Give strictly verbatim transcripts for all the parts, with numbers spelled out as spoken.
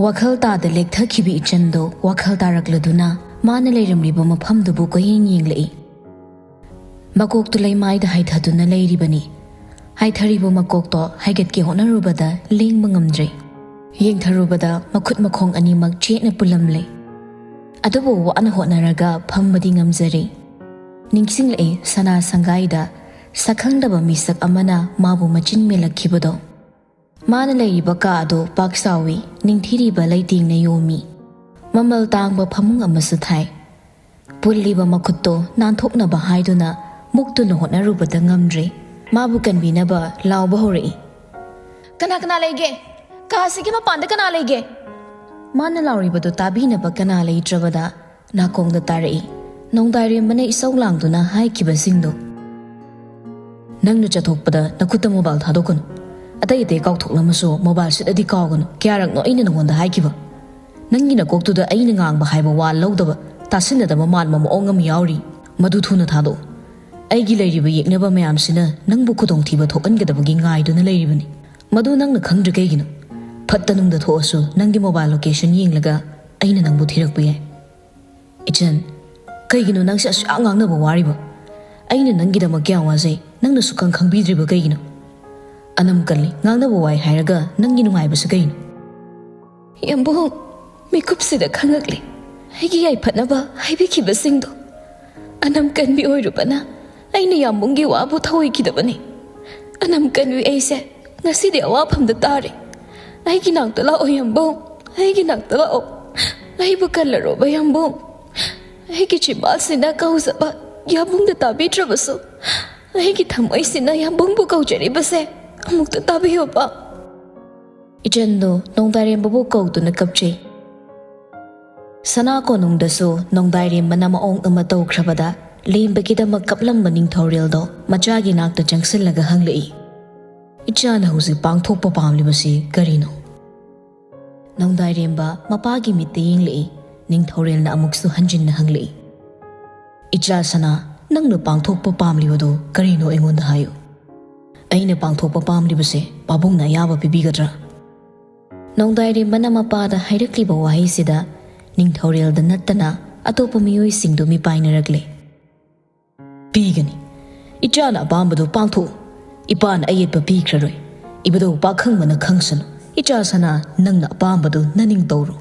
ꯋꯥꯈꯜ ꯇꯥꯗ ꯂꯦꯛꯊꯈꯤꯕ ꯏꯆꯟꯗꯣ ꯋꯥꯈꯜ ꯇꯥꯔꯛꯂꯗꯨꯅ ꯃꯥꯅ ꯂꯩꯔꯝꯂꯤꯕ ꯃꯐꯝꯗꯨꯕꯨ ꯀꯣꯏꯌꯦꯡ ꯌꯦꯡꯂꯛꯏ꯫ ꯃꯀꯣꯛꯇꯨ ꯂꯩꯃꯥꯏꯗ ꯍꯥꯏꯊꯗꯨꯅ ꯂꯩꯔꯤꯕꯅꯤ꯫ ꯍꯥꯏꯊꯔꯤꯕ ꯃꯀꯣꯛꯇꯣ ꯍꯥꯏꯒꯠꯀꯦ ꯍꯣꯠꯅꯔꯨꯕꯗ ꯂꯦꯡꯕ ꯉꯝꯗ꯭ꯔꯦ꯫ ꯌꯦꯡꯊꯔꯨꯕꯗ ꯃꯈꯨꯠ ꯃꯈꯣꯡ ꯑꯅꯤꯃꯛ ꯆꯦꯠꯅ ꯄꯨꯜꯂꯝꯂꯦ꯫ ꯑꯗꯨꯕꯨ ꯋꯥꯅ ꯍꯣꯠꯅꯔꯒ ꯐꯝꯕꯗꯤ ꯉꯝꯖꯔꯦ꯫ ꯅꯤꯡꯁꯤꯡꯂꯛꯏ ꯁꯅꯥ ꯁꯪꯒꯥꯏꯗ ꯁꯛꯈꯪꯗꯕ ꯃꯤꯁꯛ ꯑꯃꯅ ꯃꯥꯕꯨ ꯃꯆꯤꯟ ꯃꯦꯜꯂꯛꯈꯤꯕꯗꯣ꯫ ꯃꯥꯅ ꯂꯩꯔꯤꯕ ꯀꯥ ꯑꯗꯨ ꯄꯥꯛ ꯆꯥꯎꯏ, ꯅꯤꯡꯊꯤꯔꯤꯕ ꯂꯩꯇꯦꯡꯅ ꯌꯣꯝꯃꯤ꯫ ꯃꯃꯜ ꯇꯥꯡꯕ ꯐꯃꯨꯡ ꯑꯃꯁꯨ ꯊꯥꯏ꯫ ꯄꯨꯜꯂꯤꯕ ꯃꯈꯨꯠꯇꯣ ꯅꯥꯟꯊꯣꯛꯅꯕ ꯍꯥꯏꯗꯨꯅ ꯃꯨꯛꯇꯨꯅ ꯍꯣꯠꯅꯔꯨꯕꯗ ꯉꯝꯗ꯭ꯔꯦ꯫ ꯃꯥꯕꯨ ꯀꯟꯕꯤꯅꯕ ꯂꯥꯎꯕ ꯍꯧꯔꯛꯏ꯫ "ꯀꯅꯥ ꯀꯅꯥ ꯂꯩꯒꯦ? ꯀꯥ ꯑꯁꯤꯒꯤ ꯃꯄꯥꯟꯗ ꯀꯅꯥ ꯂꯩꯒꯦ?" ꯃꯥꯅ ꯂꯥꯎꯔꯤꯕꯗꯨ ꯇꯥꯕꯤꯅꯕ ꯀꯅꯥ ꯂꯩꯇ꯭ꯔꯕꯗ ꯅꯥꯀꯣꯡꯗ ꯇꯥꯔꯛꯏ ꯅꯣꯡꯗꯥꯏꯔꯦꯝꯕꯅ ꯏꯁꯧ ꯂꯥꯡꯗꯨꯅ ꯍꯥꯏꯈꯤꯕꯁꯤꯡꯗꯨ꯫ "ꯅꯪꯅ ꯆꯠꯊꯣꯛꯄꯗ ꯅꯈꯨꯠꯇ ꯃꯣꯕꯥꯏꯜ ꯊꯥꯗꯣꯛꯀꯅꯨ꯫ ꯑꯇꯩ ꯑꯇꯩ ꯀꯥꯎꯊꯣꯛꯂꯝꯃꯁꯨ ꯃꯣꯕꯥꯏꯜ ꯁꯤꯠꯂꯗꯤ ꯀꯥꯎꯒꯅꯨ꯫ ꯀꯌꯥꯔꯛꯅꯣ ꯑꯩꯅ ꯅꯉꯣꯟꯗ ꯍꯥꯏꯈꯤꯕ? ꯅꯪꯒꯤ ꯅꯀꯣꯛꯇꯨꯗ ꯑꯩꯅ ꯉꯥꯡꯕ ꯍꯥꯏꯕ ꯋꯥ ꯂꯧꯗꯕ, ꯇꯥꯁꯤꯟꯅꯗꯕ ꯃꯥꯟꯕ ꯃꯑꯣꯡ ꯑꯃ ꯌꯥꯎꯔꯤ꯫ ꯃꯗꯨ ꯊꯨꯅ ꯊꯥꯗꯣꯛꯎ꯫ ꯑꯩꯒꯤ ꯂꯩꯔꯤꯕ ꯌꯦꯛꯅꯕ ꯃꯌꯥꯝꯁꯤꯅ ꯅꯪꯕꯨ ꯈꯨꯗꯣꯡꯊꯤꯕ ꯊꯣꯛꯍꯟꯒꯗꯕꯒꯤ ꯉꯥꯏꯗꯨꯅ ꯂꯩꯔꯤꯕꯅꯤ꯫ ꯃꯗꯨ ꯅꯪꯅ ꯈꯪꯗ꯭ꯔꯤ ꯀꯩꯒꯤꯅꯣ? ꯐꯠꯇ ꯅꯨꯡꯗ ꯊꯣꯛꯑꯁꯨ ꯅꯪꯒꯤ ꯃꯣꯕꯥꯏꯜ ꯂꯣꯀꯦꯁꯟ ꯌꯦꯡꯂꯒ ꯑꯩꯅ ꯅꯪꯕꯨ ꯊꯤꯔꯛꯄ ꯌꯥꯏ꯫" "ꯏꯆꯟ, ꯀꯩꯒꯤꯅꯣ ꯅꯪꯁꯦ ꯑꯁꯨꯛ ꯌꯥꯝ ꯉꯥꯡꯅꯕ ꯋꯥꯔꯤꯕ? ꯑꯩꯅ ꯅꯪꯒꯤꯗꯃꯛ ꯀꯌꯥꯝ ꯋꯥꯖꯩ, ꯅꯪꯅ ꯁꯨꯛꯈꯪ ꯈꯪꯕꯤꯗ꯭ꯔꯤꯕ ꯀꯩꯒꯤꯅꯣ? ꯑꯅꯝ ꯀꯜꯂꯤ, ꯉꯥꯡꯅꯕ ꯋꯥꯏ ꯍꯥꯏꯔꯒ ꯅꯪꯒꯤ ꯅꯨꯡꯉꯥꯏꯕꯁꯤ ꯀꯩꯅꯣ?" "ꯌꯥꯝꯕꯨꯡ, ꯃꯤꯀꯨꯞꯁꯤꯗ ꯈꯪꯉꯛꯂꯦ꯫ ꯑꯩꯒꯤ ꯌꯥꯏꯐꯅꯕ ꯍꯥꯏꯕꯤꯈꯤꯕꯁꯤꯡꯗꯣ꯫ ꯑꯅꯝ ꯀꯟꯕꯤ ꯑꯣꯏꯔꯨꯕꯅ ꯑꯩꯅ ꯌꯥꯝꯕꯨꯡꯒꯤ ꯋꯥꯕꯨ ꯊꯧꯑꯣꯏꯈꯤꯗꯕꯅꯤ꯫ ꯑꯅꯝ ꯀꯟꯕꯤ ꯑꯩꯁꯦ ꯉꯁꯤꯗꯤ ꯑꯋꯥꯐꯝꯗ ꯇꯥꯔꯦ꯫ ꯑꯩꯒꯤ ꯅꯥꯛꯇ ꯂꯥꯛꯑꯣ ꯌꯥꯝꯕꯨꯡ, ꯑꯩꯒꯤ ꯅꯥꯛꯇ ꯂꯥꯛꯑꯣ꯫ ꯑꯩꯕꯨ ꯀꯜꯂꯔꯣꯕ ꯌꯥꯝꯕꯨꯡ꯫ ꯑꯩꯒꯤ ꯆꯤꯝꯕꯥꯜꯁꯤꯅ ꯀꯧꯖꯕ ꯌꯥꯝꯕꯨꯡꯗ ꯇꯥꯕꯤꯗ꯭ꯔꯕꯁꯨ, ꯑꯩꯒꯤ ꯊꯃꯣꯏꯁꯤꯅ ꯌꯥꯝꯕꯨꯡꯕꯨ ꯀꯧꯖꯔꯤꯕꯁꯦ ꯑꯃꯨꯛꯇ ꯇꯥꯕꯤꯌꯨꯕ꯫" ꯏꯆꯟꯗꯨ ꯅꯣꯡꯗꯥꯏꯔꯦꯝꯕꯕꯨ ꯀꯧꯗꯨꯅ ꯀꯞꯆꯩ꯫ ꯁꯅꯥ ꯀꯣꯅꯨꯡꯗꯁꯨ ꯅꯣꯡꯗꯥꯏꯔꯦꯝꯕꯅ ꯃꯑꯣꯡ ꯑꯃ ꯇꯧꯈ꯭ꯔꯕꯗ ꯂꯦꯝꯕꯒꯤꯗꯃꯛ ꯀꯞꯂꯝꯕ ꯅꯤꯡꯊꯧꯔꯦꯜꯗꯣ ꯃꯆꯥꯒꯤ ꯅꯥꯛꯇ ꯆꯪꯁꯤꯜꯂꯒ ꯍꯪꯂꯛꯏ, "ꯏꯆꯥꯅ ꯍꯧꯖꯤꯛ ꯄꯥꯡꯊꯣꯛꯄ ꯄꯥꯝꯂꯤꯕꯁꯤ ꯀꯔꯤꯅꯣ?" ꯅꯣꯡꯗꯥꯏꯔꯦꯝꯕ ꯃꯄꯥꯒꯤ ꯃꯤꯠꯇ ꯌꯦꯡꯂꯛꯏ꯫ ꯅꯤꯡꯊꯧꯔꯦꯜꯅ ꯑꯃꯨꯛꯁꯨ ꯍꯟꯖꯤꯟꯅ ꯍꯪꯂꯛꯏ, "ꯏꯆꯥ ꯁꯅꯥ, ꯅꯪꯅ ꯄꯥꯡꯊꯣꯛꯄ ꯄꯥꯝꯂꯤꯕꯗꯨ ꯀꯔꯤꯅꯣ ꯑꯩꯉꯣꯟꯗ ꯍꯥꯏꯌꯨ꯫ ꯑꯩꯅ ꯄꯥꯡꯊꯣꯛꯄ ꯄꯥꯝꯂꯤꯕꯁꯦ ꯄꯥꯕꯨꯡꯅ ꯑꯌꯥꯕ ꯄꯤꯕꯤꯒꯗ꯭ꯔꯥ?" ꯅꯣꯡꯗꯥꯏꯔꯦꯝꯕꯅ ꯃꯄꯥꯗ ꯍꯥꯏꯔꯛꯂꯤꯕ ꯋꯥꯍꯩꯁꯤꯗ ꯅꯤꯡꯊꯧꯔꯦꯜꯗ ꯅꯠꯇꯅ ꯑꯇꯣꯞꯄ ꯃꯤꯑꯣꯏꯁꯤꯡꯗꯨ ꯃꯤꯄꯥꯏꯅꯔꯛꯂꯦ꯫ "ꯄꯤꯒꯅꯤ꯫ ꯏꯆꯥꯅ ꯑꯄꯥꯝꯕꯗꯨ ꯄꯥꯡꯊꯣꯛꯎ꯫ ꯏꯄꯥꯅ ꯑꯌꯦꯠꯄ ꯄꯤꯈ꯭ꯔꯔꯣꯏ꯫ ꯏꯕꯨꯙꯧ ꯄꯥꯈꯪꯕꯅ ꯈꯪꯁꯅꯨ꯫ ꯏꯆꯥ ꯁꯅꯥ, ꯅꯪꯅ ꯑꯄꯥꯝꯕꯗꯨ ꯅꯅꯤꯡ ꯇꯧꯔꯣ꯫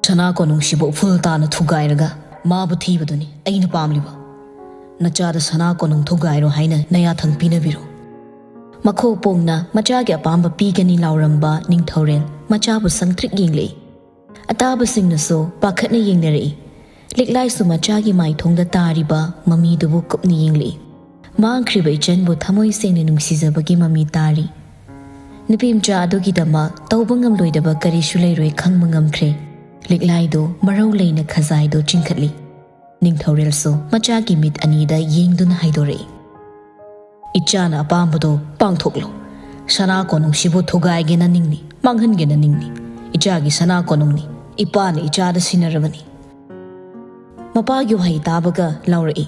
ꯁꯅꯥ ꯀꯣꯅꯨꯡꯁꯤꯕꯨ ꯎꯐꯨꯜ ꯇꯥꯅ ꯊꯨꯒꯥꯏꯔꯒ ꯃꯥꯕꯨ ꯊꯤꯕꯗꯨꯅꯤ ꯑꯩꯅ ꯄꯥꯝꯂꯤꯕ꯫ ꯅꯆꯥꯗ ꯁꯅꯥ ꯀꯣꯅꯨꯡ ꯊꯨꯒꯥꯏꯔꯣ ꯍꯥꯏꯅ ꯅꯌꯥꯊꯪ ꯄꯤꯅꯕꯤꯔꯣ꯫" ꯃꯈꯣꯛ ꯄꯣꯡꯅ ꯃꯆꯥꯒꯤ ꯑꯄꯥꯝꯕ ꯄꯤꯒꯅꯤ ꯂꯥꯎꯔꯝꯕ ꯅꯤꯡꯊꯧꯔꯦꯜ ꯃꯆꯥꯕꯨ ꯁꯪꯇ꯭ꯔꯤꯛ ꯌꯦꯡꯂꯛꯏ꯫ ꯑꯇꯥꯕꯁꯤꯡꯅꯁꯨ ꯄꯥꯈꯠꯅ ꯌꯦꯡꯅꯔꯛꯏ꯫ ꯂꯤꯛꯂꯥꯏꯁꯨ ꯃꯆꯥꯒꯤ ꯃꯥꯏꯊꯣꯡꯗ ꯇꯥꯔꯤꯕ ꯃꯃꯤꯗꯨꯕꯨ ꯀꯨꯞꯅ ꯌꯦꯡꯂꯛꯏ꯫ ꯃꯥꯡꯈ꯭ꯔꯤꯕ ꯏꯆꯟꯕꯨ ꯊꯃꯣꯏ ꯁꯦꯡꯅ ꯅꯨꯡꯁꯤꯖꯕꯒꯤ ꯃꯃꯤ ꯇꯥꯔꯤ꯫ ꯅꯨꯄꯤꯃꯆꯥ ꯑꯗꯨꯒꯤꯗꯃꯛ ꯇꯧꯕ ꯉꯝꯂꯣꯏꯗꯕ ꯀꯔꯤꯁꯨ ꯂꯩꯔꯣꯏ ꯈꯪꯕ ꯉꯝꯈ꯭ꯔꯦ꯫ ꯂꯤꯛꯂꯥꯏꯗꯨ ꯃꯔꯧ ꯂꯩꯅ ꯈꯖꯥꯏꯗꯨ ꯆꯤꯡꯈꯠꯂꯤ꯫ ꯅꯤꯡꯊꯧꯔꯦꯜꯁꯨ ꯃꯆꯥꯒꯤ ꯃꯤꯠ ꯑꯅꯤꯗ ꯌꯦꯡꯗꯨꯅ ꯍꯥꯏꯗꯣꯔꯛꯏ, "ꯏꯆꯥꯅ ꯑꯄꯥꯝꯕꯗꯣ ꯄꯥꯡꯊꯣꯛꯂꯣ꯫ ꯁꯅꯥ ꯀꯣꯅꯨꯡꯁꯤꯕꯨ ꯊꯨꯒꯥꯏꯒꯦꯅ ꯅꯤꯡꯅꯤ, ꯃꯥꯡꯍꯟꯒꯦꯅ ꯅꯤꯡꯅꯤ꯫ ꯏꯆꯥꯒꯤ ꯁꯅꯥ ꯀꯣꯅꯨꯡꯅꯤ, ꯏꯄꯥꯅ ꯏꯆꯥꯗ ꯁꯤꯟꯅꯔꯕꯅꯤ꯫" ꯃꯄꯥꯒꯤ ꯋꯥꯍꯩ ꯇꯥꯕꯒ ꯂꯥꯎꯔꯛꯏ,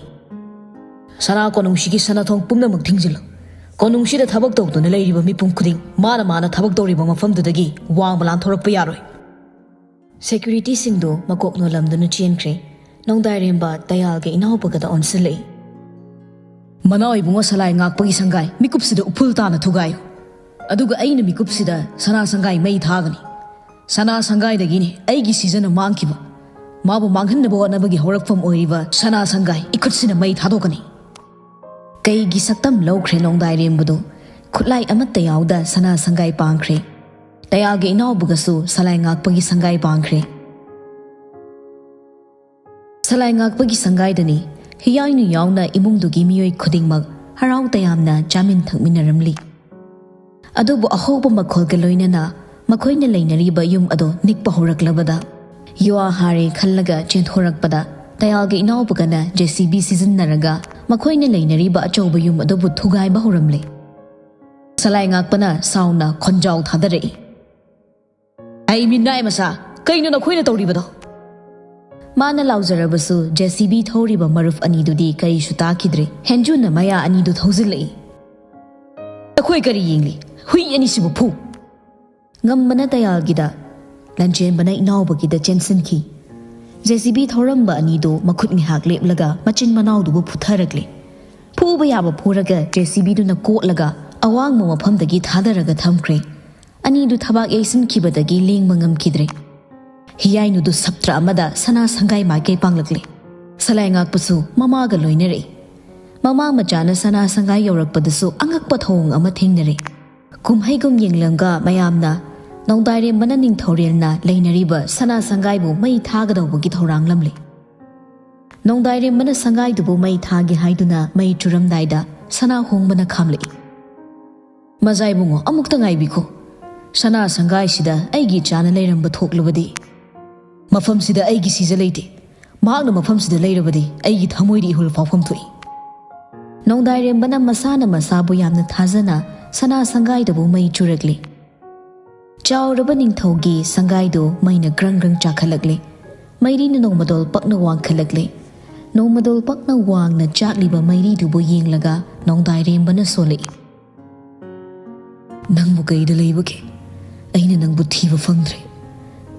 "ꯁꯅꯥ ꯀꯣꯅꯨꯡꯁꯤꯒꯤ ꯁꯅꯥꯊꯣꯡ ꯄꯨꯝꯅꯃꯛ ꯊꯤꯡꯖꯤꯜꯂꯨ꯫ ꯀꯣꯅꯨꯡꯁꯤꯗ ꯊꯕꯛ ꯇꯧꯗꯨꯅ ꯂꯩꯔꯤꯕ ꯃꯤꯄꯨꯝ ꯈꯨꯗꯤꯡ ꯃꯥꯅ ꯃꯥꯅ ꯊꯕꯛ ꯇꯧꯔꯤꯕ ꯃꯐꯝꯗꯨꯗꯒꯤ ꯋꯥꯡꯃ ꯂꯥꯟꯊꯣꯔꯛꯄ ꯌꯥꯔꯣꯏ꯫" ꯁꯦꯀ꯭ꯌꯨꯔꯤꯇꯤꯁꯤꯡꯗꯨ ꯃꯀꯣꯛ ꯅꯣꯜꯂꯝꯗꯨꯅ ꯆꯦꯟꯈ꯭ꯔꯦ꯫ ꯅꯣꯡꯗꯥꯏꯔꯦꯝꯕ ꯇꯌꯥꯜꯒ ꯏꯅꯥꯎꯕꯒꯗ ꯑꯣꯟꯁꯤꯜꯂꯛꯏ꯫ "ꯃꯅꯥꯎ ꯏꯕꯨꯡꯉꯣ ꯁꯂꯥꯏ ꯉꯥꯛꯄꯒꯤ ꯁꯪꯒꯥꯏ ꯃꯤꯀꯨꯞꯁꯤꯗ ꯎꯐꯨꯜ ꯇꯥꯅ ꯊꯨꯒꯥꯏꯌꯨ꯫ ꯑꯗꯨꯒ ꯑꯩꯅ ꯃꯤꯀꯨꯞꯁꯤꯗ ꯁꯅꯥ ꯁꯪꯒꯥꯏ ꯃꯩ ꯊꯥꯒꯅꯤ꯫ ꯁꯅꯥ ꯁꯪꯒꯥꯏꯗꯒꯤꯅꯤ ꯑꯩꯒꯤ ꯁꯤꯖꯅ ꯃꯥꯡꯈꯤꯕ꯫ ꯃꯥꯕꯨ ꯃꯥꯡꯍꯟꯅꯕ ꯍꯣꯠꯅꯕꯒꯤ ꯍꯧꯔꯛꯐꯝ ꯑꯣꯏꯔꯤꯕ ꯁꯅꯥ ꯁꯪꯒꯥꯏ ꯏꯈꯨꯠꯁꯤꯅ ꯃꯩ ꯊꯥꯗꯣꯛꯀꯅꯤ꯫" ꯀꯩꯒꯤ ꯁꯛꯇꯝ ꯂꯧꯈ꯭ꯔꯦ ꯅꯣꯡꯗꯥꯏꯔꯦꯝꯕꯗꯨ? ꯈꯨꯠꯂꯥꯏ ꯑꯃꯠꯇ ꯌꯥꯎꯗ ꯁꯅꯥ ꯁꯪꯒꯥꯏ ꯄꯥꯡꯈ꯭ꯔꯦ꯫ ꯇꯌꯥꯜꯒꯤ ꯏꯅꯥꯎꯕꯒꯁꯨ ꯁꯂꯥꯏ ꯉꯥꯛꯄꯒꯤ ꯁꯪꯒꯥꯏ ꯄꯥꯡꯈ꯭ꯔꯦ꯫ ꯁꯂꯥꯏ ꯉꯥꯛꯄꯒꯤ ꯁꯪꯒꯥꯏꯗꯅꯤ ꯍꯤꯌꯥꯏꯅꯨ ꯌꯥꯎꯅ ꯏꯃꯨꯡꯗꯨꯒꯤ ꯃꯤꯑꯣꯏ ꯈꯨꯗꯤꯡꯃꯛ ꯍꯔꯥꯎ ꯇꯌꯥꯝꯅ ꯆꯥꯃꯤꯟ ꯊꯛꯃꯤꯟꯅꯔꯝꯂꯤ꯫ ꯑꯗꯨꯕꯨ ꯑꯍꯧꯕ ꯃꯈꯣꯜꯒ ꯂꯣꯏꯅꯅ ꯃꯈꯣꯏꯅ ꯂꯩꯅꯔꯤꯕ ꯌꯨꯝ ꯑꯗꯨ ꯅꯤꯛꯄ ꯍꯧꯔꯛꯂꯕꯗ, ꯌꯨꯋꯥ ꯍꯥꯔꯦ ꯈꯜꯂꯒ ꯆꯦꯟꯊꯣꯔꯛꯄꯗ, ꯇꯌꯥꯜꯒꯤ ꯏꯅꯥꯎꯕꯒꯅ JCB ꯁꯤꯖꯤꯟꯅꯔꯒ ꯃꯈꯣꯏꯅ ꯂꯩꯅꯔꯤꯕ ꯑꯆꯧꯕ ꯌꯨꯝ ꯑꯗꯨꯕꯨ ꯊꯨꯒꯥꯏꯕ ꯍꯧꯔꯝꯂꯦ꯫ ꯁꯂꯥꯏ ꯉꯥꯛꯄꯅ ꯁꯥꯎꯅ ꯈꯣꯟꯖꯥꯎ ꯊꯥꯗꯔꯛꯏ꯫ "ꯑꯩ ꯃꯤꯅꯥꯏ ꯃꯆꯥ, ꯀꯩꯅꯣ ꯅꯈꯣꯏꯅ ꯇꯧꯔꯤꯕꯗꯣ?" ꯃꯥꯅ ꯂꯥꯎꯖꯔꯕꯁꯨ JCB ꯊꯧꯔꯤꯕ ꯃꯔꯨꯞ ꯑꯅꯤꯗꯨꯗꯤ ꯀꯔꯤꯁꯨ ꯇꯥꯈꯤꯗ꯭ꯔꯦ꯫ ꯍꯦꯟꯖꯨꯅ ꯃꯌꯥ ꯑꯅꯤꯗꯨ ꯊꯧꯖꯤꯜꯂꯛꯏ꯫ "ꯅꯈꯣꯏ ꯀꯔꯤ ꯌꯦꯡꯂꯤ? ꯍꯨꯏ ꯑꯅꯤꯁꯤꯕꯨ ꯐꯨ!" ꯉꯝꯕꯅ ꯇꯌꯥꯜꯒꯤꯗ, ꯂꯟꯆꯦꯟꯕꯅ ꯏꯅꯥꯎꯕꯒꯤꯗ ꯆꯦꯟꯁꯤꯟꯈꯤ꯫ ꯖꯦ ꯁꯤ ꯕꯤ ꯊꯧꯔꯝꯕ ꯑꯅꯤꯗꯨ ꯃꯈꯨꯠ ꯉꯥꯏꯍꯥꯛ ꯂꯦꯞꯂꯒ ꯃꯆꯤꯟ ꯃꯅꯥꯎꯗꯨꯕꯨ ꯐꯨꯊꯔꯛꯂꯦ꯫ ꯐꯨꯕ ꯌꯥꯕ ꯐꯨꯔꯒ ꯖꯦ ꯁꯤ ꯕꯤꯗꯨꯅ ꯀꯣꯠꯂꯒ ꯑꯋꯥꯡꯕ ꯃꯐꯝꯗꯒꯤ ꯊꯥꯗꯔꯒ ꯊꯝꯈ꯭ꯔꯦ꯫ ꯑꯅꯤꯗꯨ ꯊꯕꯥꯛ ꯌꯩꯁꯤꯟꯈꯤꯕꯗꯒꯤ ꯂꯦꯡꯕ ꯉꯝꯈꯤꯗ꯭ꯔꯦ꯫ ꯍꯤꯌꯥꯏꯅꯨꯗꯨ ꯁꯞꯇ꯭ꯔ ꯑꯃꯗ ꯁꯅꯥ ꯁꯪꯒꯥꯏ ꯃꯥꯏꯀꯩ ꯄꯥꯡꯂꯛꯂꯦ꯫ ꯁꯂꯥꯏ ꯉꯥꯛꯄꯁꯨ ꯃꯃꯥꯒ ꯂꯣꯏꯅꯔꯛꯏ꯫ ꯃꯃꯥ ꯃꯆꯥꯅ ꯁꯅꯥ ꯁꯪꯒꯥꯏ ꯌꯧꯔꯛꯄꯗꯁꯨ ꯑꯉꯛꯄ ꯊꯧꯑꯣꯡ ꯑꯃ ꯊꯦꯡꯅꯔꯦ꯫ ꯀꯨꯝꯍꯩꯒꯨꯝ ꯌꯦꯡꯂꯝꯒ ꯃꯌꯥꯝꯅ ꯅꯣꯡꯗꯥꯏꯔꯦꯝꯕꯅ ꯅꯤꯡꯊꯧꯔꯦꯜꯅ ꯂꯩꯅꯔꯤꯕ ꯁꯅꯥ ꯁꯪꯒꯥꯏꯕꯨ ꯃꯩ ꯊꯥꯒꯗꯧꯕꯒꯤ ꯊꯧꯔꯥꯡꯂꯝꯂꯦ꯫ ꯅꯣꯡꯗꯥꯏꯔꯦꯝꯕꯅ ꯁꯪꯒꯥꯏꯗꯨꯕꯨ ꯃꯩ ꯊꯥꯒꯦ ꯍꯥꯏꯗꯨꯅ ꯃꯩ ꯆꯨꯔꯝꯗꯥꯏꯗ ꯁꯅꯥ ꯍꯣꯡꯕꯅ ꯈꯥꯝꯂꯛꯏ꯫ "ꯃꯖꯥ ꯏꯕꯨꯡꯉꯣ, ꯑꯃꯨꯛꯇ ꯉꯥꯏꯕꯤꯈꯣ꯫ ꯁꯅꯥ ꯁꯪꯒꯥꯏꯁꯤꯗ ꯑꯩꯒꯤ ꯏꯆꯥꯅ ꯂꯩꯔꯝꯕ ꯊꯣꯛꯂꯕꯗꯤ? ꯃꯐꯝꯁꯤꯗ ꯑꯩꯒꯤ ꯁꯤꯖ ꯂꯩꯇꯦ꯫ ꯃꯍꯥꯛꯅ ꯃꯐꯝꯁꯤꯗ ꯂꯩꯔꯕꯗꯤ ꯑꯩꯒꯤ ꯊꯃꯣꯏꯗ ꯏꯍꯨꯜ ꯐꯥꯎꯐꯝ ꯊꯣꯛꯏ꯫" ꯅꯣꯡꯗꯥꯏꯔꯦꯝꯕꯅ ꯃꯁꯥꯅ ꯃꯁꯥꯕꯨ ꯌꯥꯝꯅ ꯊꯥꯖꯅ ꯁꯅꯥ ꯁꯪꯒꯥꯏꯗꯕꯨ ꯃꯩ ꯆꯨꯔꯛꯂꯤ꯫ ꯆꯥꯎꯔꯕ ꯅꯤꯡꯊꯧꯒꯤ ꯁꯪꯒꯥꯏꯗꯨ ꯃꯩꯅ ꯒ꯭ꯔꯪ ꯒ꯭ꯔꯪ ꯆꯥꯛꯈꯠꯂꯛꯂꯤ꯫ ꯃꯩꯔꯤꯅ ꯅꯣꯡꯃꯗꯣꯜ ꯄꯛꯅ ꯋꯥꯡꯈꯠꯂꯛꯂꯤ꯫ ꯅꯣꯡꯃꯗꯣꯜ ꯄꯛꯅ ꯋꯥꯡꯅ ꯆꯥꯛꯂꯤꯕ ꯃꯩꯔꯤꯗꯨꯕꯨ ꯌꯦꯡꯂꯒ ꯅꯣꯡꯗꯥꯏꯔꯦꯝꯕꯅ ꯁꯣꯜꯂꯛꯏ꯫ "ꯅꯪꯕꯨ ꯀꯩꯗ ꯂꯩꯕꯒꯦ? ꯑꯩꯅ ꯅꯪꯕꯨ ꯊꯤꯕ ꯐꯪꯗ꯭ꯔꯦ꯫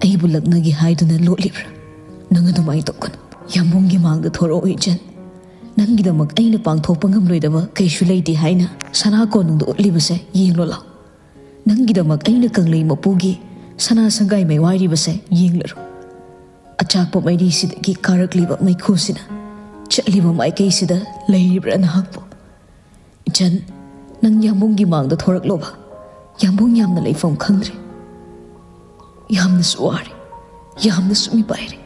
ꯑꯩꯕꯨ ꯂꯛꯅꯒꯦ ꯍꯥꯏꯗꯨꯅ ꯂꯣꯠꯂꯤꯕ꯭ꯔꯥ? ꯅꯪ ꯑꯗꯨꯃꯥꯏꯅ ꯇꯧꯒꯅꯨ꯫ ꯌꯥꯝꯕꯨꯡꯒꯤ ꯃꯥꯡꯗ ꯊꯣꯔꯛꯑꯣ ꯏꯆꯟ꯫ ꯅꯪꯒꯤꯗꯃꯛ ꯑꯩꯅ ꯄꯥꯡꯊꯣꯛꯄ ꯉꯝꯂꯣꯏꯗꯕ ꯀꯩꯁꯨ ꯂꯩꯇꯦ ꯍꯥꯏꯅ ꯁꯅꯥ ꯀꯣꯅꯨꯡꯗ ꯎꯠꯂꯤꯕꯁꯦ ꯌꯦꯡꯂꯣ ꯂꯥꯎ꯫ ꯅꯪꯒꯤꯗꯃꯛ ꯑꯩꯅ ꯀꯪꯂꯩ ꯃꯄꯨꯒꯤ ꯁꯅꯥ ꯁꯪꯒꯥꯏ ꯃꯩ ꯋꯥꯏꯔꯤꯕꯁꯦ ꯌꯦꯡꯂꯔꯣ꯫ ꯑꯆꯥꯛꯄ ꯃꯩꯔꯤꯁꯤꯗꯒꯤ ꯀꯥꯔꯛꯂꯤꯕ ꯃꯩꯈꯨꯁꯤꯅ ꯆꯠꯂꯤꯕ ꯃꯥꯏꯀꯩꯁꯤꯗ ꯂꯩꯔꯤꯕ꯭ꯔꯥ ꯅꯍꯥꯛꯄꯨ? ꯏꯆꯟ, ꯅꯪ ꯌꯥꯝꯕꯨꯡꯒꯤ ꯃꯥꯡꯗ ꯊꯣꯔꯛꯂꯣꯕ꯫ ꯌꯥꯝꯕꯨꯡ ꯌꯥꯝꯅ ꯂꯩꯐꯝ ꯈꯪꯗ꯭ꯔꯦ꯫ ꯌꯥꯝꯅꯁꯨ ꯋꯥꯔꯦ, ꯌꯥꯝꯅꯁꯨ ꯃꯤꯄꯥꯏꯔꯦ꯫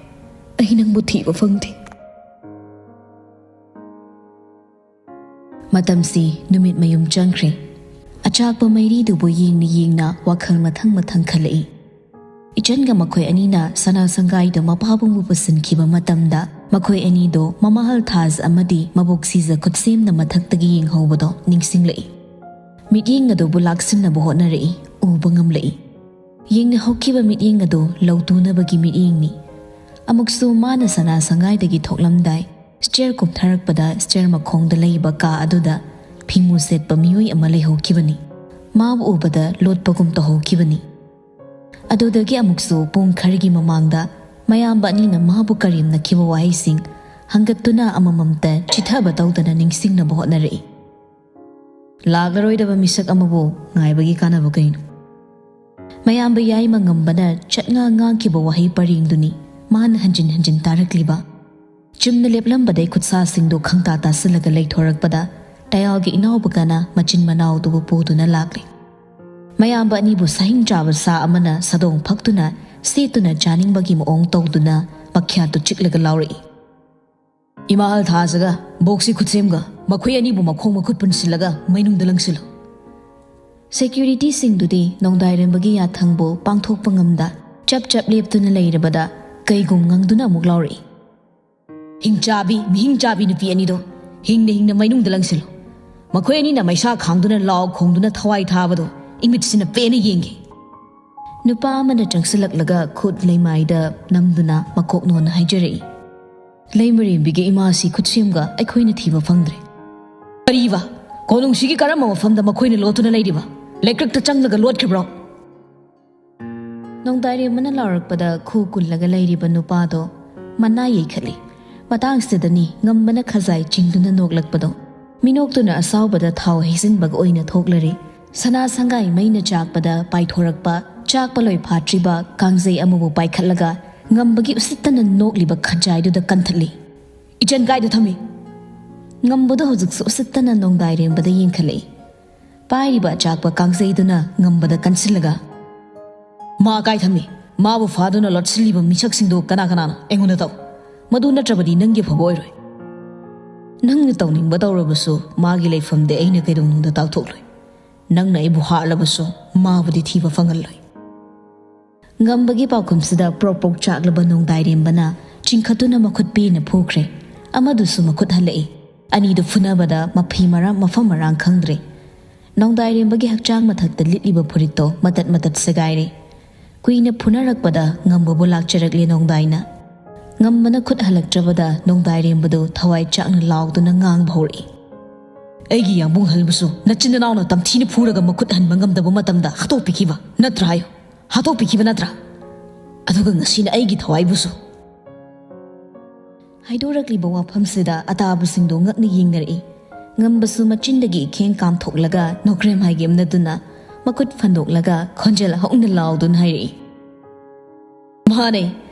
ꯑꯩ ꯅꯪꯕꯨ ꯊꯤꯕ ꯐꯪꯗꯦ꯫" ꯃꯇꯝꯁꯤ ꯅꯨꯃꯤꯠ ꯃꯌꯨꯝ ꯆꯪꯈ꯭ꯔꯦ꯫ ꯑꯆꯥꯛꯄ ꯃꯩꯔꯤꯗꯨꯕꯨ ꯌꯦꯡꯅ ꯌꯦꯡꯅ ꯋꯥꯈꯜ ꯃꯊꯪ ꯃꯊꯪ ꯈꯜꯂꯛꯏ꯫ ꯏꯆꯟꯒ ꯃꯈꯣꯏ ꯑꯅꯤꯅ ꯁꯅꯥ ꯁꯪꯒꯥꯏꯗ ꯃꯄꯥꯕꯨꯡꯕꯨ ꯄꯨꯁꯤꯟꯈꯤꯕ ꯃꯇꯝꯗ ꯃꯈꯣꯏ ꯑꯅꯤꯗꯣ ꯃꯃꯥꯍꯜ ꯊꯥꯖ ꯑꯃꯗꯤ ꯃꯕꯣꯛ ꯁꯤꯖ ꯈꯨꯠꯁꯦꯝꯅ ꯃꯊꯛꯇꯒꯤ ꯌꯦꯡꯍꯧꯕꯗꯣ ꯅꯤꯡꯁꯤꯡꯂꯛꯏ꯫ ꯃꯤꯠꯌꯦꯡ ꯑꯗꯨꯕꯨ ꯂꯥꯛꯁꯤꯟꯅꯕ ꯍꯣꯠꯅꯔꯛꯏ, ꯎꯕ ꯉꯝꯂꯛꯏ꯫ ꯌꯦꯡꯅ ꯍꯧꯈꯤꯕ ꯃꯤꯠꯌꯦꯡ ꯑꯗꯨ ꯂꯧꯇꯨꯅꯕꯒꯤ ꯃꯤꯠꯌꯦꯡꯅꯤ꯫ ꯑꯃꯨꯛꯁꯨ ꯃꯥꯅ ꯁꯅꯥ ꯁꯪꯒꯥꯏꯗꯒꯤ ꯊꯣꯛꯂꯝꯗꯥꯏ, ꯁ꯭ꯇꯦꯌꯔ ꯀꯨꯝꯊꯔꯛꯄꯗ ꯁ꯭ꯇꯦꯌꯔ ꯃꯈꯣꯡꯗ ꯂꯩꯕ ꯀꯥ ꯑꯗꯨꯗ ꯐꯤꯡꯉꯨ ꯁꯦꯠꯄ ꯃꯤꯑꯣꯏ ꯑꯃ ꯂꯩꯍꯧꯈꯤꯕꯅꯤ꯫ ꯃꯥꯕꯨ ꯎꯕꯗ ꯂꯣꯠꯄꯒꯨꯝ ꯇꯧꯍꯧꯈꯤꯕꯅꯤ꯫ ꯑꯗꯨꯗꯒꯤ ꯑꯃꯨꯛꯁꯨ ꯄꯨꯡ ꯈꯔꯒꯤ ꯃꯃꯥꯡꯗ ꯃꯌꯥꯝꯕ ꯑꯅꯤꯅ ꯃꯥꯕꯨ ꯀꯔꯦꯝꯅꯈꯤꯕ ꯋꯥꯍꯩꯁꯤꯡ ꯍꯪꯒꯠꯇꯨꯅ ꯑꯃꯃꯝꯇ ꯆꯤꯊꯕ ꯇꯧꯗꯅ ꯅꯤꯡꯁꯤꯡꯅꯕ ꯍꯣꯠꯅꯔꯛꯏ꯫ ꯂꯥꯛꯂꯔꯣꯏꯗꯕ ꯃꯤꯁꯛ ꯑꯃꯕꯨ ꯉꯥꯏꯕꯒꯤ ꯀꯥꯟꯅꯕ ꯀꯩꯅꯣ? ꯃꯌꯥꯝꯕ ꯌꯥꯏꯃ ꯉꯝꯕꯅ ꯆꯠꯉꯥ ꯉꯥꯡꯈꯤꯕ ꯋꯥꯍꯩ ꯄꯔꯦꯡꯗꯨꯅꯤ ꯃꯥꯅ ꯍꯟꯖꯤꯟ ꯍꯟꯖꯤꯟ ꯇꯥꯔꯛꯂꯤꯕ꯫ ꯆꯨꯝꯅ ꯂꯦꯞꯂꯝꯕꯗꯩ ꯈꯨꯠꯁꯥꯁꯤꯡꯗꯨ ꯈꯪꯇꯥ ꯇꯥꯁꯤꯜꯂꯒ ꯂꯩꯊꯣꯔꯛꯄꯗ ꯇꯌꯥꯜꯒꯤ ꯏꯅꯥꯎꯕꯒꯅ ꯃꯆꯤꯟ ꯃꯅꯥꯎꯗꯨꯕꯨ ꯄꯨꯗꯨꯅ ꯂꯥꯛꯂꯤ꯫ ꯃꯌꯥꯝꯕ ꯑꯅꯤꯕꯨ ꯁꯍꯤꯡ ꯆꯥꯕ ꯁꯥ ꯑꯃꯅ ꯁꯥꯗꯣꯡ ꯐꯛꯇꯨꯅ ꯁꯦꯠꯇꯨꯅ ꯆꯥꯅꯤꯡꯕꯒꯤ ꯃꯑꯣꯡ ꯇꯧꯗꯨꯅ ꯃꯈ꯭ꯌꯥꯠꯇꯨ ꯆꯤꯛꯂꯒ ꯂꯥꯎꯔꯛꯏ꯫ ꯏꯃꯥ ꯍꯜ ꯊꯥꯖꯒ ꯕꯣꯛꯁꯤ ꯈꯨꯠꯁꯦꯝꯒ ꯃꯈꯣꯏ ꯑꯅꯤꯕꯨ ꯃꯈꯣꯡ ꯃꯈꯨꯠ ꯄꯨꯟꯁꯤꯜꯂꯒ ꯃꯩꯅꯨꯡꯗ ꯂꯪꯁꯤꯜꯂꯨ꯫ ꯁꯦꯀ꯭ꯌꯨꯔꯤꯇꯤꯁꯤꯡꯗꯨꯗꯤ ꯅꯣꯡꯗꯥꯏꯔꯦꯝꯕꯒꯤ ꯌꯥꯊꯪꯕꯨ ꯄꯥꯡꯊꯣꯛꯄ ꯉꯝꯗ ꯆꯞ ꯆꯞ ꯂꯦꯞꯇꯨꯅ ꯂꯩꯔꯕꯗ ꯀꯩꯒꯨꯝ ꯉꯪꯗꯨꯅ ꯑꯃꯨꯛ ꯂꯥꯎꯔꯛꯏ꯫ ꯍꯤꯡꯆꯥꯕꯤ, ꯃꯤꯍꯤꯡ ꯆꯥꯕꯤ ꯅꯨꯄꯤ ꯑꯅꯤꯗꯣ ꯍꯤꯡꯅ ꯍꯤꯡꯅ ꯃꯩꯅꯨꯡꯗ ꯂꯪꯁꯤꯜꯂꯨ꯫ ꯃꯈꯣꯏ ꯑꯅꯤꯅ ꯃꯩꯁꯥ ꯈꯥꯡꯗꯨꯅ ꯂꯥꯎ ꯈꯣꯡꯗꯨꯅ ꯊꯋꯥꯏ ꯊꯥꯕꯗꯣ ꯏꯃꯤꯠꯁꯤꯅ ꯄꯦꯟꯅ ꯌꯦꯡꯒꯦ꯫ ꯅꯨꯄꯥ ꯑꯃꯅ ꯆꯪꯁꯤꯜꯂꯛꯂꯒ ꯈꯨꯠ ꯂꯩꯃꯥꯏꯗ ꯅꯝꯗꯨꯅ ꯃꯀꯣꯛ ꯅꯣꯟꯅ ꯍꯥꯏꯖꯔꯛꯏ꯫ ꯂꯩꯃꯔꯦꯝꯕꯤꯒꯤ ꯏꯃꯥꯁꯤ ꯈꯨꯠꯁꯦꯝꯒ ꯑꯩꯈꯣꯏꯅ ꯊꯤꯕ ꯐꯪꯗ꯭ꯔꯦ꯫ ꯀꯔꯤꯕ? ꯀꯣꯅꯨꯡꯁꯤꯒꯤ ꯀꯔꯝꯕ ꯃꯐꯝꯗ ꯃꯈꯣꯏꯅ ꯂꯣꯠꯇꯨꯅ ꯂꯩꯔꯤꯕ? ꯂꯩꯀ꯭ꯔꯛꯇ ꯆꯪꯂꯒ ꯂꯣꯠꯈ꯭ꯔꯕ꯭ꯔꯣ? ꯅꯣꯡꯗꯥꯏꯔꯦꯝꯕꯅ ꯂꯥꯎꯔꯛꯄꯗ ꯈꯨ ꯀꯨꯜꯂꯒ ꯂꯩꯔꯤꯕ ꯅꯨꯄꯥꯗꯣ ꯃꯅꯥ ꯌꯩꯈꯠꯂꯤ꯫ ꯃꯇꯥꯡꯁꯤꯗꯅꯤ ꯉꯝꯕꯅ ꯈꯖꯥꯏ ꯆꯤꯡꯗꯨꯅ ꯅꯣꯛꯂꯛꯄꯗꯣ꯫ ꯃꯤꯅꯣꯛꯇꯨꯅ ꯑꯁꯥꯎꯕꯗ ꯊꯥꯎ ꯍꯩꯖꯤꯟꯕꯒ ꯑꯣꯏꯅ ꯊꯣꯛꯂꯔꯦ꯫ ꯁꯅꯥ ꯁꯪꯒꯥꯏ ꯃꯩꯅ ꯆꯥꯛꯄꯗ ꯄꯥꯏꯊꯣꯔꯛꯄ ꯆꯥꯛꯄ ꯂꯣꯏ ꯐꯥꯠꯇ꯭ꯔꯤꯕ ꯀꯥꯡꯖꯩ ꯑꯃꯕꯨ ꯄꯥꯏꯈꯠꯂꯒ ꯉꯝꯕꯒꯤ ꯎꯁꯤꯠꯇꯅ ꯅꯣꯛꯂꯤꯕ ꯈꯖꯥꯏꯗꯨꯗ ꯀꯟꯊꯠꯂꯤ꯫ ꯏꯆꯟ ꯀꯥꯏꯗ ꯊꯝꯃꯤ? ꯉꯝꯕꯗꯣ ꯍꯧꯖꯤꯛꯁꯨ ꯎꯁꯤꯠꯇꯅ ꯅꯣꯡꯗꯥꯏꯔꯦꯝꯕꯗ ꯌꯦꯡꯈꯠꯂꯛꯏ꯫ ꯄꯥꯏꯔꯤꯕ ꯑꯆꯥꯛꯄ ꯀꯥꯡꯖꯩꯗꯨꯅ ꯉꯝꯕꯗ ꯀꯟꯁꯤꯜꯂꯒ, "ꯃꯥ ꯀꯥꯏ ꯊꯝꯃꯤ? ꯃꯥꯕꯨ ꯐꯥꯗꯨꯅ ꯂꯣꯠꯁꯤꯜꯂꯤꯕ ꯃꯤꯁꯛꯁꯤꯡꯗꯨ ꯀꯅꯥ ꯀꯅꯥꯅꯣ? ꯑꯩꯉꯣꯟꯗ ꯇꯧ꯫ ꯃꯗꯨ ꯅꯠꯇ꯭ꯔꯕꯗꯤ ꯅꯪꯒꯤ ꯑꯐꯕ ꯑꯣꯏꯔꯣꯏ꯫ ꯅꯪꯅ ꯇꯧꯅꯤꯡꯕ ꯇꯧꯔꯕꯁꯨ ꯃꯥꯒꯤ ꯂꯩꯐꯝꯗꯤ ꯑꯩꯅ ꯀꯩꯗꯧꯅꯨꯡꯗ ꯇꯥꯛꯊꯣꯛꯂꯣꯏ꯫ ꯅꯪꯅ ꯑꯩꯕꯨ ꯍꯥꯠꯂꯕꯁꯨ ꯃꯥꯕꯨꯗꯤ ꯊꯤꯕ ꯐꯪꯍꯜꯂꯣꯏ"꯫ ꯉꯝꯕꯒꯤ ꯄꯥꯎꯈꯨꯝꯁꯤꯗ ꯄ꯭ꯔꯣꯛ ꯄ꯭ꯔꯣꯛ ꯆꯥꯛꯂꯕ ꯅꯣꯡꯗꯥꯏꯔꯦꯝꯕꯅ ꯆꯤꯡꯈꯠꯇꯨꯅ ꯃꯈꯨꯠ ꯄꯦꯟꯅ ꯐꯨꯈ꯭ꯔꯦ꯫ ꯑꯃꯗꯨꯁꯨ ꯃꯈꯨꯠ ꯍꯜꯂꯛꯏ꯫ ꯑꯅꯤꯗꯨ ꯐꯨꯅꯕꯗ ꯃꯐꯤ ꯃꯔꯥꯡ ꯃꯐꯝ ꯃꯔꯥꯡ ꯈꯪꯗ꯭ꯔꯦ꯫ ꯅꯣꯡꯗꯥꯏꯔꯦꯝꯕꯒꯤ ꯍꯛꯆꯥꯡ ꯃꯊꯛꯇ ꯂꯤꯠꯂꯤꯕ ꯐꯨꯔꯤꯠꯇꯣ ꯃꯇꯠ ꯃꯇꯠ ꯁꯦꯒꯥꯏꯔꯦ꯫ ꯀꯨꯏꯅ ꯐꯨꯅꯔꯛꯄꯗ ꯉꯝꯕꯕꯨ ꯂꯥꯛꯆꯔꯛꯂꯦ ꯅꯣꯡꯗꯥꯏꯅ꯫ ꯉꯝꯕꯅ ꯈꯨꯠ ꯍꯜꯂꯛꯇ꯭ꯔꯕꯗ ꯅꯣꯡꯗꯥꯏꯔꯦꯝꯕꯗꯨ ꯊꯋꯥꯏ ꯆꯥꯛꯅ ꯂꯥꯎꯗꯨꯅ ꯉꯥꯡꯕ ꯍꯧꯔꯛꯏ꯫ "ꯑꯩꯒꯤ ꯌꯥꯝꯕꯨꯡ ꯍꯜꯕꯁꯨ ꯅꯆꯤꯟ ꯅꯅꯥꯎꯅ ꯇꯝꯊꯤꯅ ꯐꯨꯔꯒ ꯃꯈꯨꯠ ꯍꯟꯕ ꯉꯝꯗꯕ ꯃꯇꯝꯗ ꯍꯥꯠꯇꯣꯛꯄꯤꯈꯤꯕ ꯅꯠꯇ꯭ꯔꯥ ꯍꯥꯏꯌꯨ? ꯍꯥꯠꯇꯣꯛꯄꯤꯈꯤꯕ ꯅꯠꯇ꯭ꯔꯥ? ꯑꯗꯨꯒ ꯉꯁꯤꯅ ꯑꯩꯒꯤ ꯊꯋꯥꯏꯕꯨꯁꯨ꯫ ꯍꯥꯏꯗꯣꯔꯛꯂꯤꯕ ꯋꯥꯐꯝꯁꯤꯗ ꯑꯇꯥꯕꯁꯤꯡꯗꯣ ꯉꯛꯅ ꯌꯦꯡꯅꯔꯛꯏ꯫ ꯉꯝꯕꯁꯨ ꯃꯆꯤꯟꯗꯒꯤ ꯏꯈꯦꯡ ꯀꯥꯝꯊꯣꯛꯂꯒ ꯅꯣꯀ꯭ꯔꯦꯝ ꯍꯥꯏꯒꯦꯝꯅꯗꯨꯅ ꯃꯈꯨꯠ ꯐꯟꯗꯣꯛꯂꯒ ꯈꯣꯟꯖꯦꯜ ꯍꯧꯅ ꯂꯥꯎꯗꯨꯅ ꯍꯥꯏꯔꯛꯏ, "ꯃꯥꯅꯦ,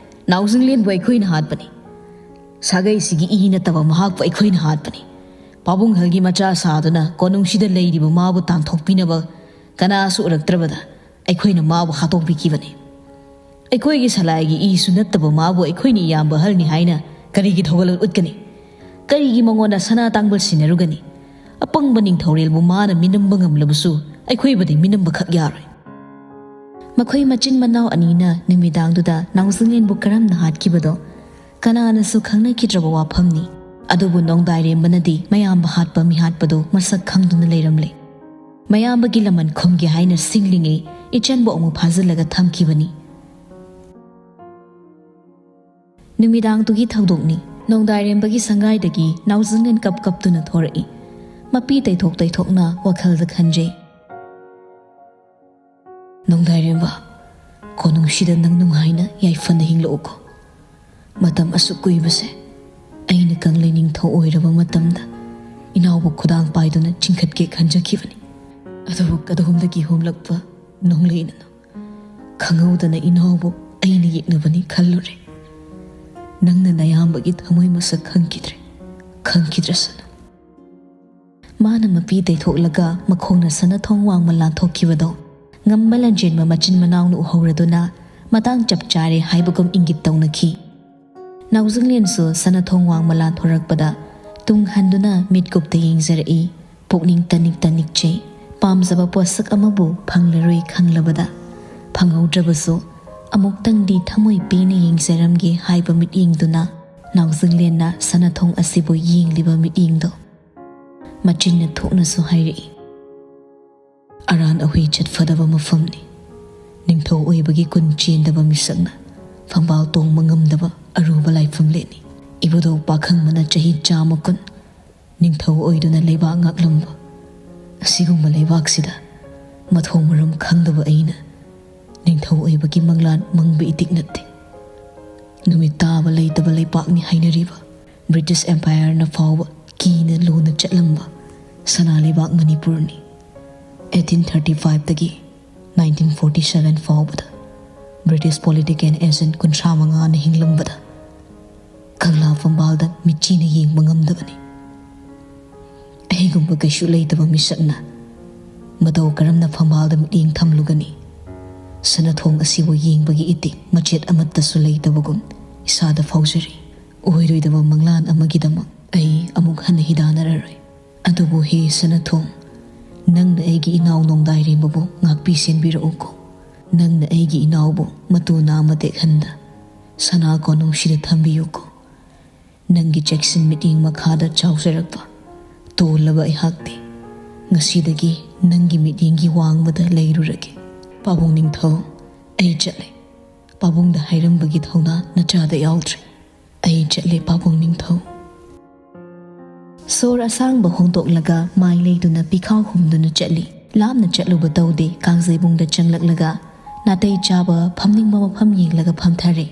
ꯅꯥꯎꯖꯤꯡꯂꯦꯟꯕꯨ ꯑꯩꯈꯣꯏꯅ ꯍꯥꯠꯄꯅꯤ꯫ ꯁꯥꯒꯩꯁꯤꯒꯤ ꯏ ꯅꯠꯇꯕ ꯃꯍꯥꯛꯄꯨ ꯑꯩꯈꯣꯏꯅ ꯍꯥꯠꯄꯅꯤ꯫ ꯄꯥꯕꯨꯡꯍꯜꯒꯤ ꯃꯆꯥ ꯁꯥꯗꯨꯅ ꯀꯣꯅꯨꯡꯁꯤꯗ ꯂꯩꯔꯤꯕ ꯃꯥꯕꯨ ꯇꯥꯟꯊꯣꯛꯄꯤꯅꯕ ꯀꯅꯥꯁꯨ ꯎꯔꯛꯇ꯭ꯔꯕꯗ ꯑꯩꯈꯣꯏꯅ ꯃꯥꯕꯨ ꯍꯥꯠꯇꯣꯛꯄꯤꯈꯤꯕꯅꯤ꯫ ꯑꯩꯈꯣꯏꯒꯤ ꯁꯂꯥꯏꯒꯤ ꯏꯁꯨ ꯅꯠꯇꯕ ꯃꯥꯕꯨ ꯑꯩꯈꯣꯏꯅ ꯏꯌꯥꯝꯕ ꯑꯍꯜꯅꯤ ꯍꯥꯏꯅ ꯀꯔꯤꯒꯤ ꯊꯧꯒꯜ ꯎꯠꯀꯅꯤ? ꯀꯔꯤꯒꯤ ꯃꯉꯣꯟꯗ ꯁꯅꯥ ꯇꯥꯡꯕꯜ ꯁꯤꯟꯅꯔꯨꯒꯅꯤ? ꯑꯄꯪꯕ ꯅꯤꯡꯊꯧꯔꯦꯜꯕꯨ ꯃꯥꯅ ꯃꯤꯅꯝꯕ ꯉꯝꯂꯕꯁꯨ ꯑꯩꯈꯣꯏꯕꯨꯗꯤ ꯃꯤꯅꯝꯕ ꯈꯛ ꯌꯥꯔꯣꯏ꯫" ꯃꯈꯣꯏ ꯃꯆꯤꯟ ꯃꯅꯥꯎ ꯑꯅꯤꯅ ꯅꯨꯃꯤꯗꯥꯡꯗꯨꯗ ꯅꯥꯎꯖꯤꯡꯂꯦꯟꯕꯨ ꯀꯔꯝꯅ ꯍꯥꯠꯈꯤꯕꯗꯣ ꯀꯅꯥꯅꯁꯨ ꯈꯪꯅꯈꯤꯗ꯭ꯔꯕ ꯋꯥꯐꯝꯅꯤ꯫ ꯑꯗꯨꯕꯨ ꯅꯣꯡꯗꯥꯏꯔꯦꯝꯕꯅꯗꯤ ꯃꯌꯥꯝꯕ ꯍꯥꯠꯄ ꯃꯤꯍꯥꯠꯄꯗꯨ ꯃꯁꯛ ꯈꯪꯗꯨꯅ ꯂꯩꯔꯝꯂꯦ꯫ ꯃꯌꯥꯝꯕꯒꯤ ꯂꯃꯟ ꯈꯨꯝꯒꯦ ꯍꯥꯏꯅ ꯁꯤꯡꯂꯤꯉꯩ ꯏꯆꯟꯕꯨ ꯑꯃꯨꯛ ꯐꯥꯖꯤꯜꯂꯒ ꯊꯝꯈꯤꯕꯅꯤ꯫ ꯅꯨꯃꯤꯗꯥꯡꯗꯨꯒꯤ ꯊꯧꯗꯣꯛꯅꯤ꯫ ꯅꯣꯡꯗꯥꯏꯔꯦꯝꯕꯒꯤ ꯁꯪꯒꯥꯏꯗꯒꯤ ꯅꯥꯎꯖꯤꯡꯂꯦꯟ ꯀꯞ ꯀꯞꯇꯨꯅ ꯊꯣꯔꯛꯏ꯫ ꯃꯄꯤ ꯇꯩꯊꯣꯛ ꯇꯩꯊꯣꯛꯅ ꯋꯥꯈꯜꯗ ꯈꯟꯖꯩ꯫ "ꯅꯣꯡꯗꯥꯏꯔꯦꯝꯕ, ꯀꯣꯅꯨꯡꯁꯤꯗ ꯅꯪ ꯅꯨꯡꯉꯥꯏꯅ ꯌꯥꯏꯐꯅ ꯍꯤꯡꯂꯛꯎꯀꯣ꯫ ꯃꯇꯝ ꯑꯁꯨꯛ ꯀꯨꯏꯕꯁꯦ ꯑꯩꯅ ꯀꯪꯂꯩ ꯅꯤꯡꯊꯧ ꯑꯣꯏꯔꯕ ꯃꯇꯝꯗ ꯏꯅꯥꯎꯕꯨ ꯈꯨꯗꯥꯡ ꯄꯥꯏꯗꯨꯅ ꯆꯤꯡꯈꯠꯀꯦ ꯈꯟꯖꯈꯤꯕꯅꯤ꯫ ꯑꯗꯨꯕꯨ ꯀꯗꯣꯝꯗꯒꯤ ꯍꯨꯝꯂꯛꯄ ꯅꯣꯡꯂꯩꯅꯅꯣ ꯈꯪꯍꯧꯗꯅ ꯏꯅꯥꯎꯕꯨ ꯑꯩꯅ ꯌꯦꯛꯅꯕꯅꯤ ꯈꯜꯂꯨꯔꯦ꯫ ꯅꯪꯅ ꯅꯌꯥꯝꯕꯒꯤ ꯊꯃꯣꯏ ꯃꯁꯛ ꯈꯪꯈꯤꯗ꯭ꯔꯦ꯫ ꯈꯪꯈꯤꯗ꯭ꯔꯁꯅꯨ꯫" ꯃꯥꯅ ꯃꯄꯤ ꯇꯩꯊꯣꯛꯂꯒ ꯃꯈꯣꯡꯅ ꯁꯅꯥꯊꯣꯡ ꯋꯥꯡꯃ ꯂꯥꯟꯊꯣꯛꯈꯤꯕꯗꯣ ꯉꯝꯕ ꯂꯥꯟꯖꯦꯟꯕ ꯃꯆꯤꯟ ꯃꯅꯥꯎꯅ ꯎꯍꯧꯔꯗꯨꯅ ꯃꯇꯥꯡ ꯆꯞ ꯆꯥꯔꯦ ꯍꯥꯏꯕꯒꯨꯝ ꯏꯪꯒꯤꯠ ꯇꯧꯅꯈꯤ꯫ ꯅꯥꯎꯖꯤꯡꯂꯦꯟꯁꯨ ꯁꯅꯥꯊꯣꯡ ꯋꯥꯡꯃ ꯂꯥꯟꯊꯣꯔꯛꯄꯗ ꯇꯨꯡ ꯍꯟꯗꯨꯅ ꯃꯤꯠꯀꯨꯞꯇ ꯌꯦꯡꯖꯔꯛꯏ꯫ ꯄꯨꯛꯅꯤꯡ ꯇꯅꯤꯛ ꯇꯅꯤꯛꯆꯩ꯫ ꯄꯥꯝꯖꯕ ꯄꯣꯠꯁꯛ ꯑꯃꯕꯨ ꯐꯪꯂꯔꯣꯏ ꯈꯪꯂꯕꯗ, ꯐꯪꯍꯧꯗ꯭ꯔꯕꯁꯨ ꯑꯃꯨꯛꯇꯪꯗꯤ ꯊꯃꯣꯏ ꯄꯦꯟꯅ ꯌꯦꯡꯖꯔꯝꯒꯦ ꯍꯥꯏꯕ ꯃꯤꯠꯌꯦꯡꯗꯨꯅ ꯅꯥꯎꯖꯤꯡꯂꯦꯟꯅ ꯁꯅꯥꯊꯣꯡ ꯑꯁꯤꯕꯨ ꯌꯦꯡꯂꯤꯕ ꯃꯤꯠꯌꯦꯡꯗꯣ ꯃꯆꯤꯟꯅ ꯊꯣꯛꯅꯁꯨ ꯍꯥꯏꯔꯛꯏ꯫ "ꯑꯔꯥꯟ ꯑꯍꯨꯏ ꯆꯠꯐꯗꯕ ꯃꯐꯝꯅꯤ꯫ ꯅꯤꯡꯊꯧ ꯑꯣꯏꯕꯒꯤ ꯒꯨꯟ ꯆꯦꯟꯗꯕ ꯃꯤꯁꯛꯅ ꯐꯝꯕꯥꯜ ꯇꯣꯡꯕ ꯉꯝꯗꯕ ꯑꯔꯨꯕ ꯂꯥꯏꯐꯝꯂꯦꯟꯅꯤ꯫ ꯏꯕꯨꯙꯧ ꯄꯥꯈꯪꯕꯅ ꯆꯍꯤ ꯆꯥꯝꯃ ꯀꯨꯟ ꯅꯤꯡꯊꯧ ꯑꯣꯏꯗꯨꯅ ꯂꯩꯕꯥꯛ ꯉꯥꯛꯂꯝꯕ ꯑꯁꯤꯒꯨꯝꯕ ꯂꯩꯕꯥꯛꯁꯤꯗ ꯃꯊꯣꯡ ꯃꯔꯝ ꯈꯪꯗꯕ ꯑꯩꯅ ꯅꯤꯡꯊꯧ ꯑꯣꯏꯕꯒꯤ ꯃꯪꯂꯥꯟ ꯃꯪꯕ ꯏꯇꯤꯛ ꯅꯠꯇꯦ꯫ ꯅꯨꯃꯤꯠ ꯇꯥꯕ ꯂꯩꯇꯕ ꯂꯩꯄꯥꯛꯅꯤ ꯍꯥꯏꯅꯔꯤꯕ ꯕ꯭ꯔꯤꯇꯤꯁ ꯑꯦꯝꯄꯥꯌꯔꯅ ꯐꯥꯎꯕ ꯀꯤꯅ ꯂꯨꯅ ꯆꯠꯂꯝꯕ ꯁꯅꯥ ꯂꯩꯕꯥꯛ ꯃꯅꯤꯄꯨꯔꯅꯤ꯫ ꯑꯩꯠꯇꯤꯟ ꯊꯥꯔꯇꯤ ꯐꯥꯏꯚꯇꯒꯤ ꯅꯥꯏꯟꯇꯤꯟ ꯐꯣꯔꯇꯤ ꯁꯚꯦꯟ ꯐꯥꯎꯕꯗ ꯕ꯭ꯔꯤꯇꯤꯁ ꯄꯣꯂꯤꯇꯤꯀꯦꯜ ꯑꯦꯖꯦꯟꯠ ꯀꯨꯟꯊ꯭ꯔꯥ ꯃꯉꯥꯅ ꯍꯤꯡꯂꯝꯕꯗ ꯀꯪꯂꯥ ꯐꯝꯕꯥꯜꯗ ꯃꯤꯠꯆꯤꯅ ꯌꯦꯡꯕ ꯉꯝꯗꯕꯅꯤ꯫ ꯑꯩꯒꯨꯝꯕ ꯀꯩꯁꯨ ꯂꯩꯇꯕ ꯃꯤꯁꯛꯅ ꯃꯇꯧ ꯀꯔꯝꯅ ꯐꯝꯕꯥꯜꯗ ꯃꯤꯠꯌꯦꯡ ꯊꯝꯂꯨꯒꯅꯤ? ꯁꯅꯥꯊꯣꯡ ꯑꯁꯤꯕꯨ ꯌꯦꯡꯕꯒꯤ ꯏꯇꯤꯛ ꯃꯆꯦꯠ ꯑꯃꯠꯇꯁꯨ ꯂꯩꯇꯕꯒꯨꯝ ꯏꯁꯥꯗ ꯐꯥꯎꯖꯔꯤ꯫ ꯑꯣꯏꯔꯣꯏꯗꯕ ꯃꯪꯂꯥꯟ ꯑꯃꯒꯤꯗꯃꯛ ꯑꯩ ꯑꯃꯨꯛ ꯍꯟꯅ ꯍꯤꯗꯥꯟꯅꯔꯔꯣꯏ꯫ ꯑꯗꯨꯕꯨ ꯍꯦ ꯁꯅꯥꯊꯣꯡ, ꯅꯪꯅ ꯑꯩꯒꯤ ꯏꯅꯥꯎ ꯅꯣꯡꯗꯥꯏꯔꯦꯝꯕꯕꯨ ꯉꯥꯛꯄꯤ ꯁꯦꯟꯕꯤꯔꯛꯎꯀꯣ꯫ ꯅꯪꯅ ꯑꯩꯒꯤ ꯏꯅꯥꯎꯕꯨ ꯃꯇꯨ ꯅꯥꯝꯃ ꯇꯦꯛꯍꯟꯗ ꯁꯅꯥ ꯀꯣꯅꯨꯡꯁꯤꯗ ꯊꯝꯕꯤꯌꯨꯀꯣ꯫ ꯅꯪꯒꯤ ꯆꯦꯛꯁꯤꯟ ꯃꯤꯠꯌꯦꯡ ꯃꯈꯥꯗ ꯆꯥꯎꯖꯔꯛꯄ ꯇꯣꯜꯂꯕ ꯑꯩꯍꯥꯛꯇꯤ ꯉꯁꯤꯗꯒꯤ ꯅꯪꯒꯤ ꯃꯤꯠꯌꯦꯡꯒꯤ ꯋꯥꯡꯃꯗ ꯂꯩꯔꯨꯔꯒꯦ꯫ ꯄꯥꯕꯨꯡ ꯅꯤꯡꯊꯧ, ꯑꯩ ꯆꯠꯂꯦ꯫ ꯄꯥꯕꯨꯡꯗ ꯍꯥꯏꯔꯝꯕꯒꯤ ꯊꯧꯅꯥ ꯅꯆꯥꯗ ꯌꯥꯎꯗ꯭ꯔꯦ꯫ ꯑꯩ ꯆꯠꯂꯦ ꯄꯥꯕꯨꯡ ꯅꯤꯡꯊꯧ꯫ ꯁꯣꯔ ꯑꯁꯥꯡꯕ ꯍꯣꯡꯗꯣꯛꯂꯒ ꯃꯥꯏ ꯂꯩꯗꯨꯅ ꯄꯤꯈꯥꯎ ꯍꯨꯝꯗꯨꯅ ꯆꯠꯂꯤ꯫ ꯂꯥꯞꯅ ꯆꯠꯂꯨꯕ ꯇꯧꯗꯦ꯫ ꯀꯥꯡꯖꯩꯕꯨꯡꯗ ꯆꯪꯂꯛꯂꯒ ꯅꯥꯇꯩ ꯆꯥꯕ ꯐꯝꯅꯤꯡꯕ ꯃꯐꯝ ꯌꯦꯡꯂꯒ ꯐꯝꯊꯔꯦ꯫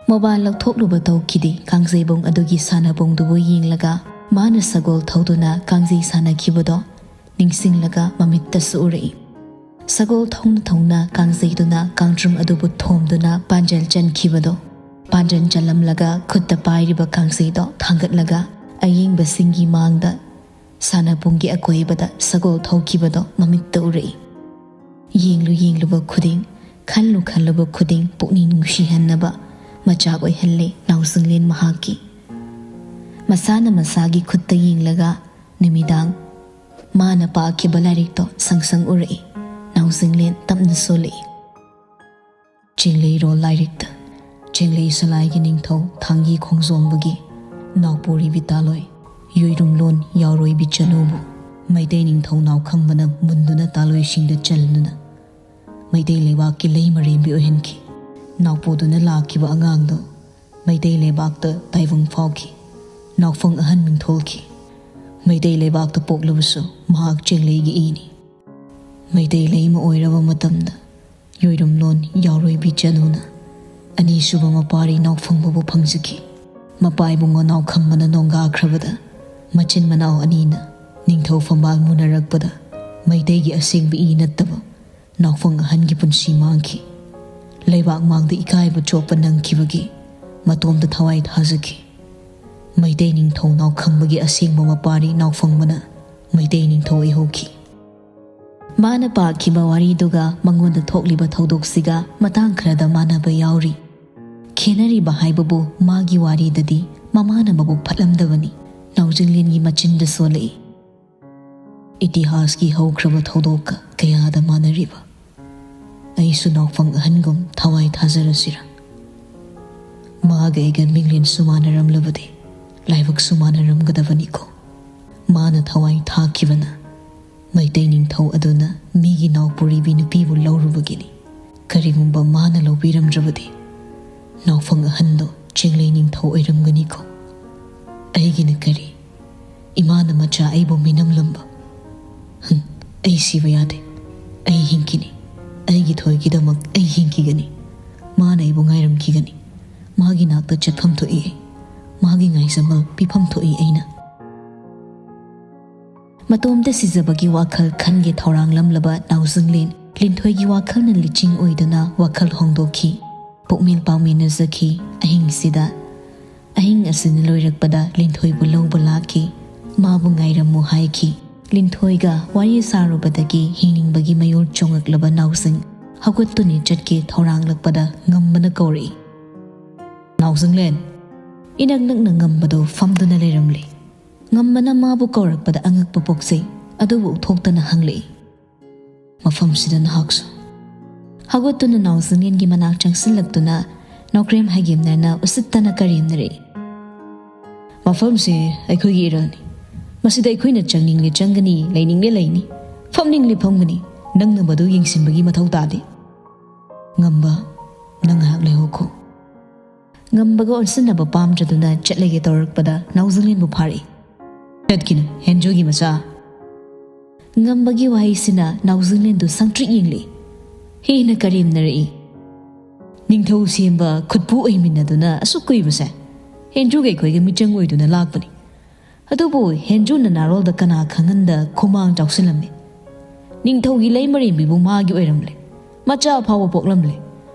ꯃꯣꯕꯥꯏꯜ ꯂꯧꯊꯣꯛꯂꯨꯕ ꯇꯧꯈꯤꯗꯦ꯫ ꯀꯥꯡꯖꯩꯕꯨꯡ ꯑꯗꯨꯒꯤ ꯁꯥꯟꯅꯕꯨꯡꯗꯨꯕꯨ ꯌꯦꯡꯂꯒ ꯃꯥꯅ ꯁꯒꯣꯜ ꯊꯧꯗꯨꯅ ꯀꯥꯡꯖꯩ ꯁꯥꯟꯅꯈꯤꯕꯗꯣ ꯅꯤꯡꯁꯤꯡꯂꯒ ꯃꯃꯤꯠꯇꯁꯨ ꯎꯔꯛꯏ꯫ ꯁꯒꯣꯜ ꯊꯧꯅ ꯊꯧꯅ ꯀꯥꯡꯖꯩꯗꯨꯅ ꯀꯥꯡꯗ꯭ꯔꯨꯝ ꯑꯗꯨꯕꯨ ꯊꯣꯝꯗꯨꯅ ꯄꯥꯟꯖꯜ ꯆꯟꯈꯤꯕꯗꯣ, ꯄꯥꯟꯖꯜ ꯆꯜꯂꯝꯂꯒ ꯈꯨꯠꯇ ꯄꯥꯏꯔꯤꯕ ꯀꯥꯡꯖꯩꯗꯣ ꯊꯥꯡꯒꯠꯂꯒ ꯑꯌꯦꯡꯕꯁꯤꯡꯒꯤ ꯃꯥꯡꯗ ꯁꯥꯟꯅꯕꯨꯡꯒꯤ ꯑꯀꯣꯏꯕꯗ ꯁꯒꯣꯜ ꯊꯧꯈꯤꯕꯗꯣ ꯃꯃꯤꯠꯇ ꯎꯔꯛꯏ꯫ ꯌꯦꯡꯂꯨ ꯌꯦꯡꯂꯨꯕ ꯈꯨꯗꯤꯡ, ꯈꯜꯂꯨ ꯈꯜꯂꯨꯕ ꯈꯨꯗꯤꯡ ꯄꯨꯛꯅꯤꯡ ꯅꯨꯡꯁꯤꯍꯟꯅꯕ ꯃꯆꯥꯛ ꯑꯣꯏꯍꯜꯂꯦ ꯅꯥꯎꯖꯤꯡꯂꯦꯟ ꯃꯍꯥꯛꯀꯤ꯫ ꯃꯁꯥꯅ ꯃꯁꯥꯒꯤ ꯈꯨꯠꯇ ꯌꯦꯡꯂꯒ ꯅꯨꯃꯤꯗꯥꯡ ꯃꯥꯅ ꯄꯥꯈꯤꯕ ꯂꯥꯏꯔꯤꯛꯇꯣ ꯁꯪ ꯁꯪ ꯎꯔꯛꯏ꯫ ꯅꯥꯎꯖꯤꯡꯂꯦꯟ ꯇꯞꯅ ꯁꯣꯜꯂꯛꯏ꯫ ꯆꯤꯡꯂꯩꯔꯣꯜ ꯂꯥꯏꯔꯤꯛꯇ ꯆꯤꯡꯂꯩ ꯁꯂꯥꯏꯒꯤ ꯅꯤꯡꯊꯧ ꯊꯥꯡꯒꯤ ꯈꯣꯡꯖꯣꯝꯕꯒꯤ ꯅꯥꯎꯄꯣꯔꯤ ꯕꯤꯇꯥꯂꯣꯏ ꯌꯣꯏꯔꯨꯝꯂꯣꯟ ꯌꯥꯎꯔꯣꯏꯕꯤ ꯆꯅꯨꯕꯨ ꯃꯩꯇꯩ ꯅꯤꯡꯊꯧ ꯅꯥꯎꯈꯝꯕꯅ ꯃꯨꯟꯗꯨꯅ ꯇꯥꯂꯣꯏꯁꯤꯡꯗ ꯆꯜꯗꯨꯅ ꯃꯩꯇꯩ ꯂꯩꯕꯥꯛꯀꯤ ꯂꯩꯃꯔꯦꯝꯕꯤ ꯑꯣꯏꯍꯟꯈꯤ꯫ ꯅꯥꯎꯄꯣꯗꯨꯅ ꯂꯥꯛꯈꯤꯕ ꯑꯉꯥꯡꯗꯨ ꯃꯩꯇꯩ ꯂꯩꯕꯥꯛꯇ ꯇꯥꯏꯕꯪ ꯐꯥꯎꯈꯤ꯫ ꯅꯥꯎꯐꯪ ꯑꯍꯟ ꯃꯤꯡꯊꯣꯜꯈꯤ꯫ ꯃꯩꯇꯩ ꯂꯩꯕꯥꯛꯇ ꯄꯣꯛꯂꯕꯁꯨ ꯃꯍꯥꯛ ꯆꯤꯡꯂꯩꯒꯤ ꯏꯅꯤ꯫ ꯃꯩꯇꯩ ꯂꯩꯃ ꯑꯣꯏꯔꯕ ꯃꯇꯝꯗ ꯌꯣꯏꯔꯨꯝꯂꯣꯟ ꯌꯥꯎꯔꯣꯏꯕꯤ ꯆꯅꯨꯅ ꯑꯅꯤꯁꯨꯕ ꯃꯄꯥꯔꯤ ꯅꯥꯎꯐꯪꯕꯕꯨ ꯐꯪꯖꯈꯤ꯫ ꯃꯄꯥ ꯏꯕꯨꯡꯉꯣ ꯅꯥꯎꯈꯪꯕꯅ ꯅꯣꯡꯒꯥꯈ꯭ꯔꯕꯗ, ꯃꯆꯤꯟ ꯃꯅꯥꯎ ꯑꯅꯤꯅ ꯅꯤꯡꯊꯧ ꯐꯝꯕꯥꯜ ꯃꯨꯅꯔꯛꯄꯗ, ꯃꯩꯇꯩꯒꯤ ꯑꯁꯦꯡꯕ ꯏ ꯅꯠꯇꯕ ꯅꯥꯎꯐꯪ ꯑꯍꯟꯒꯤ ꯄꯨꯟꯁꯤ ꯃꯥꯡꯈꯤ꯫ ꯂꯩꯕꯥꯛ ꯃꯥꯡꯗ ꯏꯀꯥꯏꯕ ꯆꯣꯞꯄ ꯅꯪꯈꯤꯕꯒꯤ ꯃꯇꯣꯝꯇ ꯊꯋꯥꯏ ꯊꯥꯖꯈꯤ꯫ ꯃꯩꯇꯩ ꯅꯤꯡꯊꯧ ꯅꯥꯎꯈꯪꯕꯒꯤ ꯑꯁꯦꯡꯕ ꯃꯄꯥꯔꯤ ꯅꯥꯎꯐꯪꯕꯅ ꯃꯩꯇꯩ ꯅꯤꯡꯊꯧ ꯑꯣꯏꯍꯧꯈꯤ꯫ ꯃꯥꯅ ꯄꯥꯈꯤꯕ ꯋꯥꯔꯤꯗꯨꯒ ꯃꯉꯣꯟꯗ ꯊꯣꯛꯂꯤꯕ ꯊꯧꯗꯣꯛꯁꯤꯒ ꯃꯇꯥꯡ ꯈꯔꯗ ꯃꯥꯟꯅꯕ ꯌꯥꯎꯔꯤ꯫ ꯈꯦꯅꯔꯤꯕ ꯍꯥꯏꯕꯕꯨ, ꯃꯥꯒꯤ ꯋꯥꯔꯤꯗꯗꯤ ꯃꯃꯥꯅ ꯃꯕꯨꯛ ꯐꯠꯂꯝꯗꯕꯅꯤ, ꯅꯥꯎꯖꯤꯡꯂꯦꯟꯒꯤ ꯃꯆꯤꯟꯗ ꯁꯣꯜꯂꯛꯏ꯫ ꯏꯇꯤꯍꯥꯁꯀꯤ ꯍꯧꯈ꯭ꯔꯕ ꯊꯧꯗꯣꯛꯀ ꯀꯌꯥꯗ ꯃꯥꯟꯅꯔꯤꯕ꯫ ꯑꯩꯁꯨ ꯅꯥꯎꯐꯪ ꯑꯍꯟꯒꯨꯝ ꯊꯋꯥꯏ ꯊꯥꯖꯔꯁꯤꯔꯥ? ꯃꯥꯒ ꯑꯩꯒ ꯃꯤꯡꯂꯦꯟꯁꯨ ꯃꯥꯟꯅꯔꯝꯂꯕꯗꯤ, ꯂꯥꯏꯕꯛꯁꯨ ꯃꯥꯟꯅꯔꯝꯒꯗꯕꯅꯤꯀꯣ꯫ ꯃꯥꯅ ꯊꯋꯥꯏ ꯊꯥꯈꯤꯕꯅ ꯃꯩꯇꯩ ꯅꯤꯡꯊꯧ ꯑꯗꯨꯅ ꯃꯤꯒꯤ ꯅꯥꯎꯄꯨꯔꯤꯕꯤ ꯅꯨꯄꯤꯕꯨ ꯂꯧꯔꯨꯕꯒꯤꯅꯤ꯫ ꯀꯔꯤꯒꯨꯝꯕ ꯃꯥꯅ ꯂꯧꯕꯤꯔꯝꯗ꯭ꯔꯕꯗꯤ, ꯅꯥꯎꯐꯪ ꯑꯍꯟꯗꯣ ꯆꯤꯡꯂꯩ ꯅꯤꯡꯊꯧ ꯑꯣꯏꯔꯝꯒꯅꯤꯀꯣ꯫ ꯑꯩꯒꯤꯅ ꯀꯔꯤ? ꯏꯃꯥꯅ ꯃꯆꯥ ꯑꯩꯕꯨ ꯃꯤꯅꯝꯂꯝꯕ꯫ ꯍꯝ, ꯑꯩ ꯁꯤꯕ ꯌꯥꯗꯦ꯫ ꯑꯩ ꯍꯤꯡꯈꯤꯅꯤ꯫ ꯑꯩꯒꯤ ꯊꯣꯏꯒꯤꯗꯃꯛ ꯑꯩ ꯍꯤꯡꯈꯤꯒꯅꯤ꯫ ꯃꯥꯅ ꯑꯩꯕꯨ ꯉꯥꯏꯔꯝꯈꯤꯒꯅꯤ꯫ ꯃꯥꯒꯤ ꯅꯥꯛꯇ ꯆꯠꯐꯝ ꯊꯣꯛꯏ ꯑꯩ꯫ ꯃꯥꯒꯤ ꯉꯥꯏꯖꯃꯜ ꯄꯤꯐꯝ ꯊꯣꯛꯏ ꯑꯩꯅ꯫ ꯃꯇꯣꯝꯇ ꯁꯤꯖꯕꯒꯤ ꯋꯥꯈꯜ ꯈꯟꯒꯦ ꯊꯧꯔꯥꯡꯂꯝꯂꯕ ꯅꯥꯎꯖꯤꯡꯂꯦꯟ ꯂꯤꯟꯊꯣꯏꯒꯤ ꯋꯥꯈꯜꯅ ꯂꯤꯆꯤꯡ ꯑꯣꯏꯗꯨꯅ ꯋꯥꯈꯜ ꯍꯣꯡꯗꯣꯛꯈꯤ꯫ ꯄꯨꯛꯃꯦꯜ ꯄꯥꯎꯃꯤꯟꯅꯖꯈꯤ꯫ ꯑꯍꯤꯡꯁꯤꯗ, ꯑꯍꯤꯡ ꯑꯁꯤꯅ ꯂꯣꯏꯔꯛꯄꯗ ꯂꯤꯟꯊꯣꯏꯕꯨ ꯂꯧꯕ ꯂꯥꯛꯈꯤ꯫ ꯃꯥꯕꯨ ꯉꯥꯏꯔꯝꯃꯨ ꯍꯥꯏꯈꯤ꯫ ꯂꯤꯟꯊꯣꯏꯒ ꯋꯥꯔꯤ ꯁꯥꯔꯨꯕꯗꯒꯤ ꯍꯤꯡꯅꯤꯡꯕꯒꯤ ꯃꯌꯣꯜ ꯆꯣꯡꯂꯛꯂꯕ ꯅꯥꯎꯖꯤꯡ ꯍꯧꯒꯠꯇꯨꯅ ꯆꯠꯀꯦ ꯊꯧꯔꯥꯡꯂꯛꯄꯗ ꯉꯝꯕꯅ ꯀꯧꯔꯛꯏ, "ꯅꯥꯎꯖꯤꯡꯂꯦꯟ!" ꯏꯅꯛ ꯅꯛꯅ ꯉꯝꯕꯗꯨ ꯐꯝꯗꯨꯅ ꯂꯩꯔꯝꯂꯦ꯫ ꯉꯝꯕꯅ ꯃꯥꯕꯨ ꯀꯧꯔꯛꯄꯗ ꯑꯉꯛꯄ ꯄꯣꯛꯆꯩ, ꯑꯗꯨꯕꯨ ꯎꯊꯣꯛꯇꯅ ꯍꯪꯂꯛꯏ, "ꯃꯐꯝꯁꯤꯗ ꯅꯍꯥꯛꯁꯨ?" ꯍꯧꯒꯠꯇꯨꯅ ꯅꯥꯎꯖꯤꯡꯂꯦꯟꯒꯤ ꯃꯅꯥꯛ ꯆꯪꯁꯤꯜꯂꯛꯇꯨꯅ ꯅꯣꯀ꯭ꯔꯦꯝ ꯍꯥꯏꯒꯦꯝꯅꯔꯅ ꯎꯁꯤꯠꯇꯅ ꯀꯔꯦꯝꯅꯔꯛꯏ, "ꯃꯐꯝꯁꯦ ꯑꯩꯈꯣꯏꯒꯤ ꯏꯔꯜꯅꯤ꯫ ꯃꯁꯤꯗ ꯑꯩꯈꯣꯏꯅ ꯆꯪꯅꯤꯡꯂꯦ ꯆꯪꯒꯅꯤ, ꯂꯩꯅꯤꯡꯂꯦ ꯂꯩꯅꯤ, ꯐꯝꯅꯤꯡꯂꯦ ꯐꯝꯒꯅꯤ꯫ ꯅꯪꯅ ꯃꯗꯨ ꯌꯦꯡꯁꯤꯟꯕꯒꯤ ꯃꯊꯧ ꯇꯥꯗꯦ꯫ ꯉꯝꯕ, ꯅꯪ ꯉꯥꯏꯍꯥꯛ ꯂꯩꯍꯧꯈꯣ꯫" ꯉꯝꯕꯒ ꯑꯣꯟꯁꯤꯟꯅꯕ ꯄꯥꯝꯗ꯭ꯔꯗꯨꯅ ꯆꯠꯂꯒꯦ ꯇꯧꯔꯛꯄꯗ ꯅꯥꯎꯖꯤꯡꯂꯦꯟꯕꯨ ꯐꯥꯔꯛꯏ, "ꯆꯠꯈꯤꯅꯨ, ꯍꯦꯟꯖꯨꯒꯤ ꯃꯆꯥ!" ꯉꯝꯕꯒꯤ ꯋꯥꯍꯩꯁꯤꯅ ꯅꯥꯎꯖꯤꯡꯂꯦꯟꯗꯨ ꯁꯪꯇ꯭ꯔꯤꯛ ꯌꯦꯡꯂꯤ꯫ ꯍꯦꯟꯅ ꯀꯔꯦꯝꯅꯔꯛꯏ꯫ ꯅꯤꯡꯊꯧ ꯁꯦꯝꯕ ꯈꯨꯠꯄꯨ ꯑꯣꯏꯃꯤꯟꯅꯗꯨꯅ ꯑꯁꯨꯛ ꯀꯨꯏꯕꯁꯦ ꯍꯦꯟꯖꯨꯒ ꯑꯩꯈꯣꯏꯒ ꯃꯤꯆꯪ ꯑꯣꯏꯗꯨꯅ ꯂꯥꯛꯄꯅꯤ꯫ ꯑꯗꯨꯕꯨ ꯍꯦꯟꯖꯨꯅ ꯅꯥꯔꯣꯜꯗ ꯀꯅꯥ ꯈꯪꯍꯟꯗ ꯈꯨꯃꯥꯡ ꯆꯥꯎꯁꯤꯜꯂꯝꯃꯤ꯫ ꯅꯤꯡꯊꯧꯒꯤ ꯂꯩꯃꯔꯦꯝꯕꯤꯕꯨ ꯃꯥꯒꯤ ꯑꯣꯏꯔꯝꯂꯦ꯫ ꯃꯆꯥ ꯐꯥꯎꯕ ꯄꯣꯛꯂꯝꯂꯦ꯫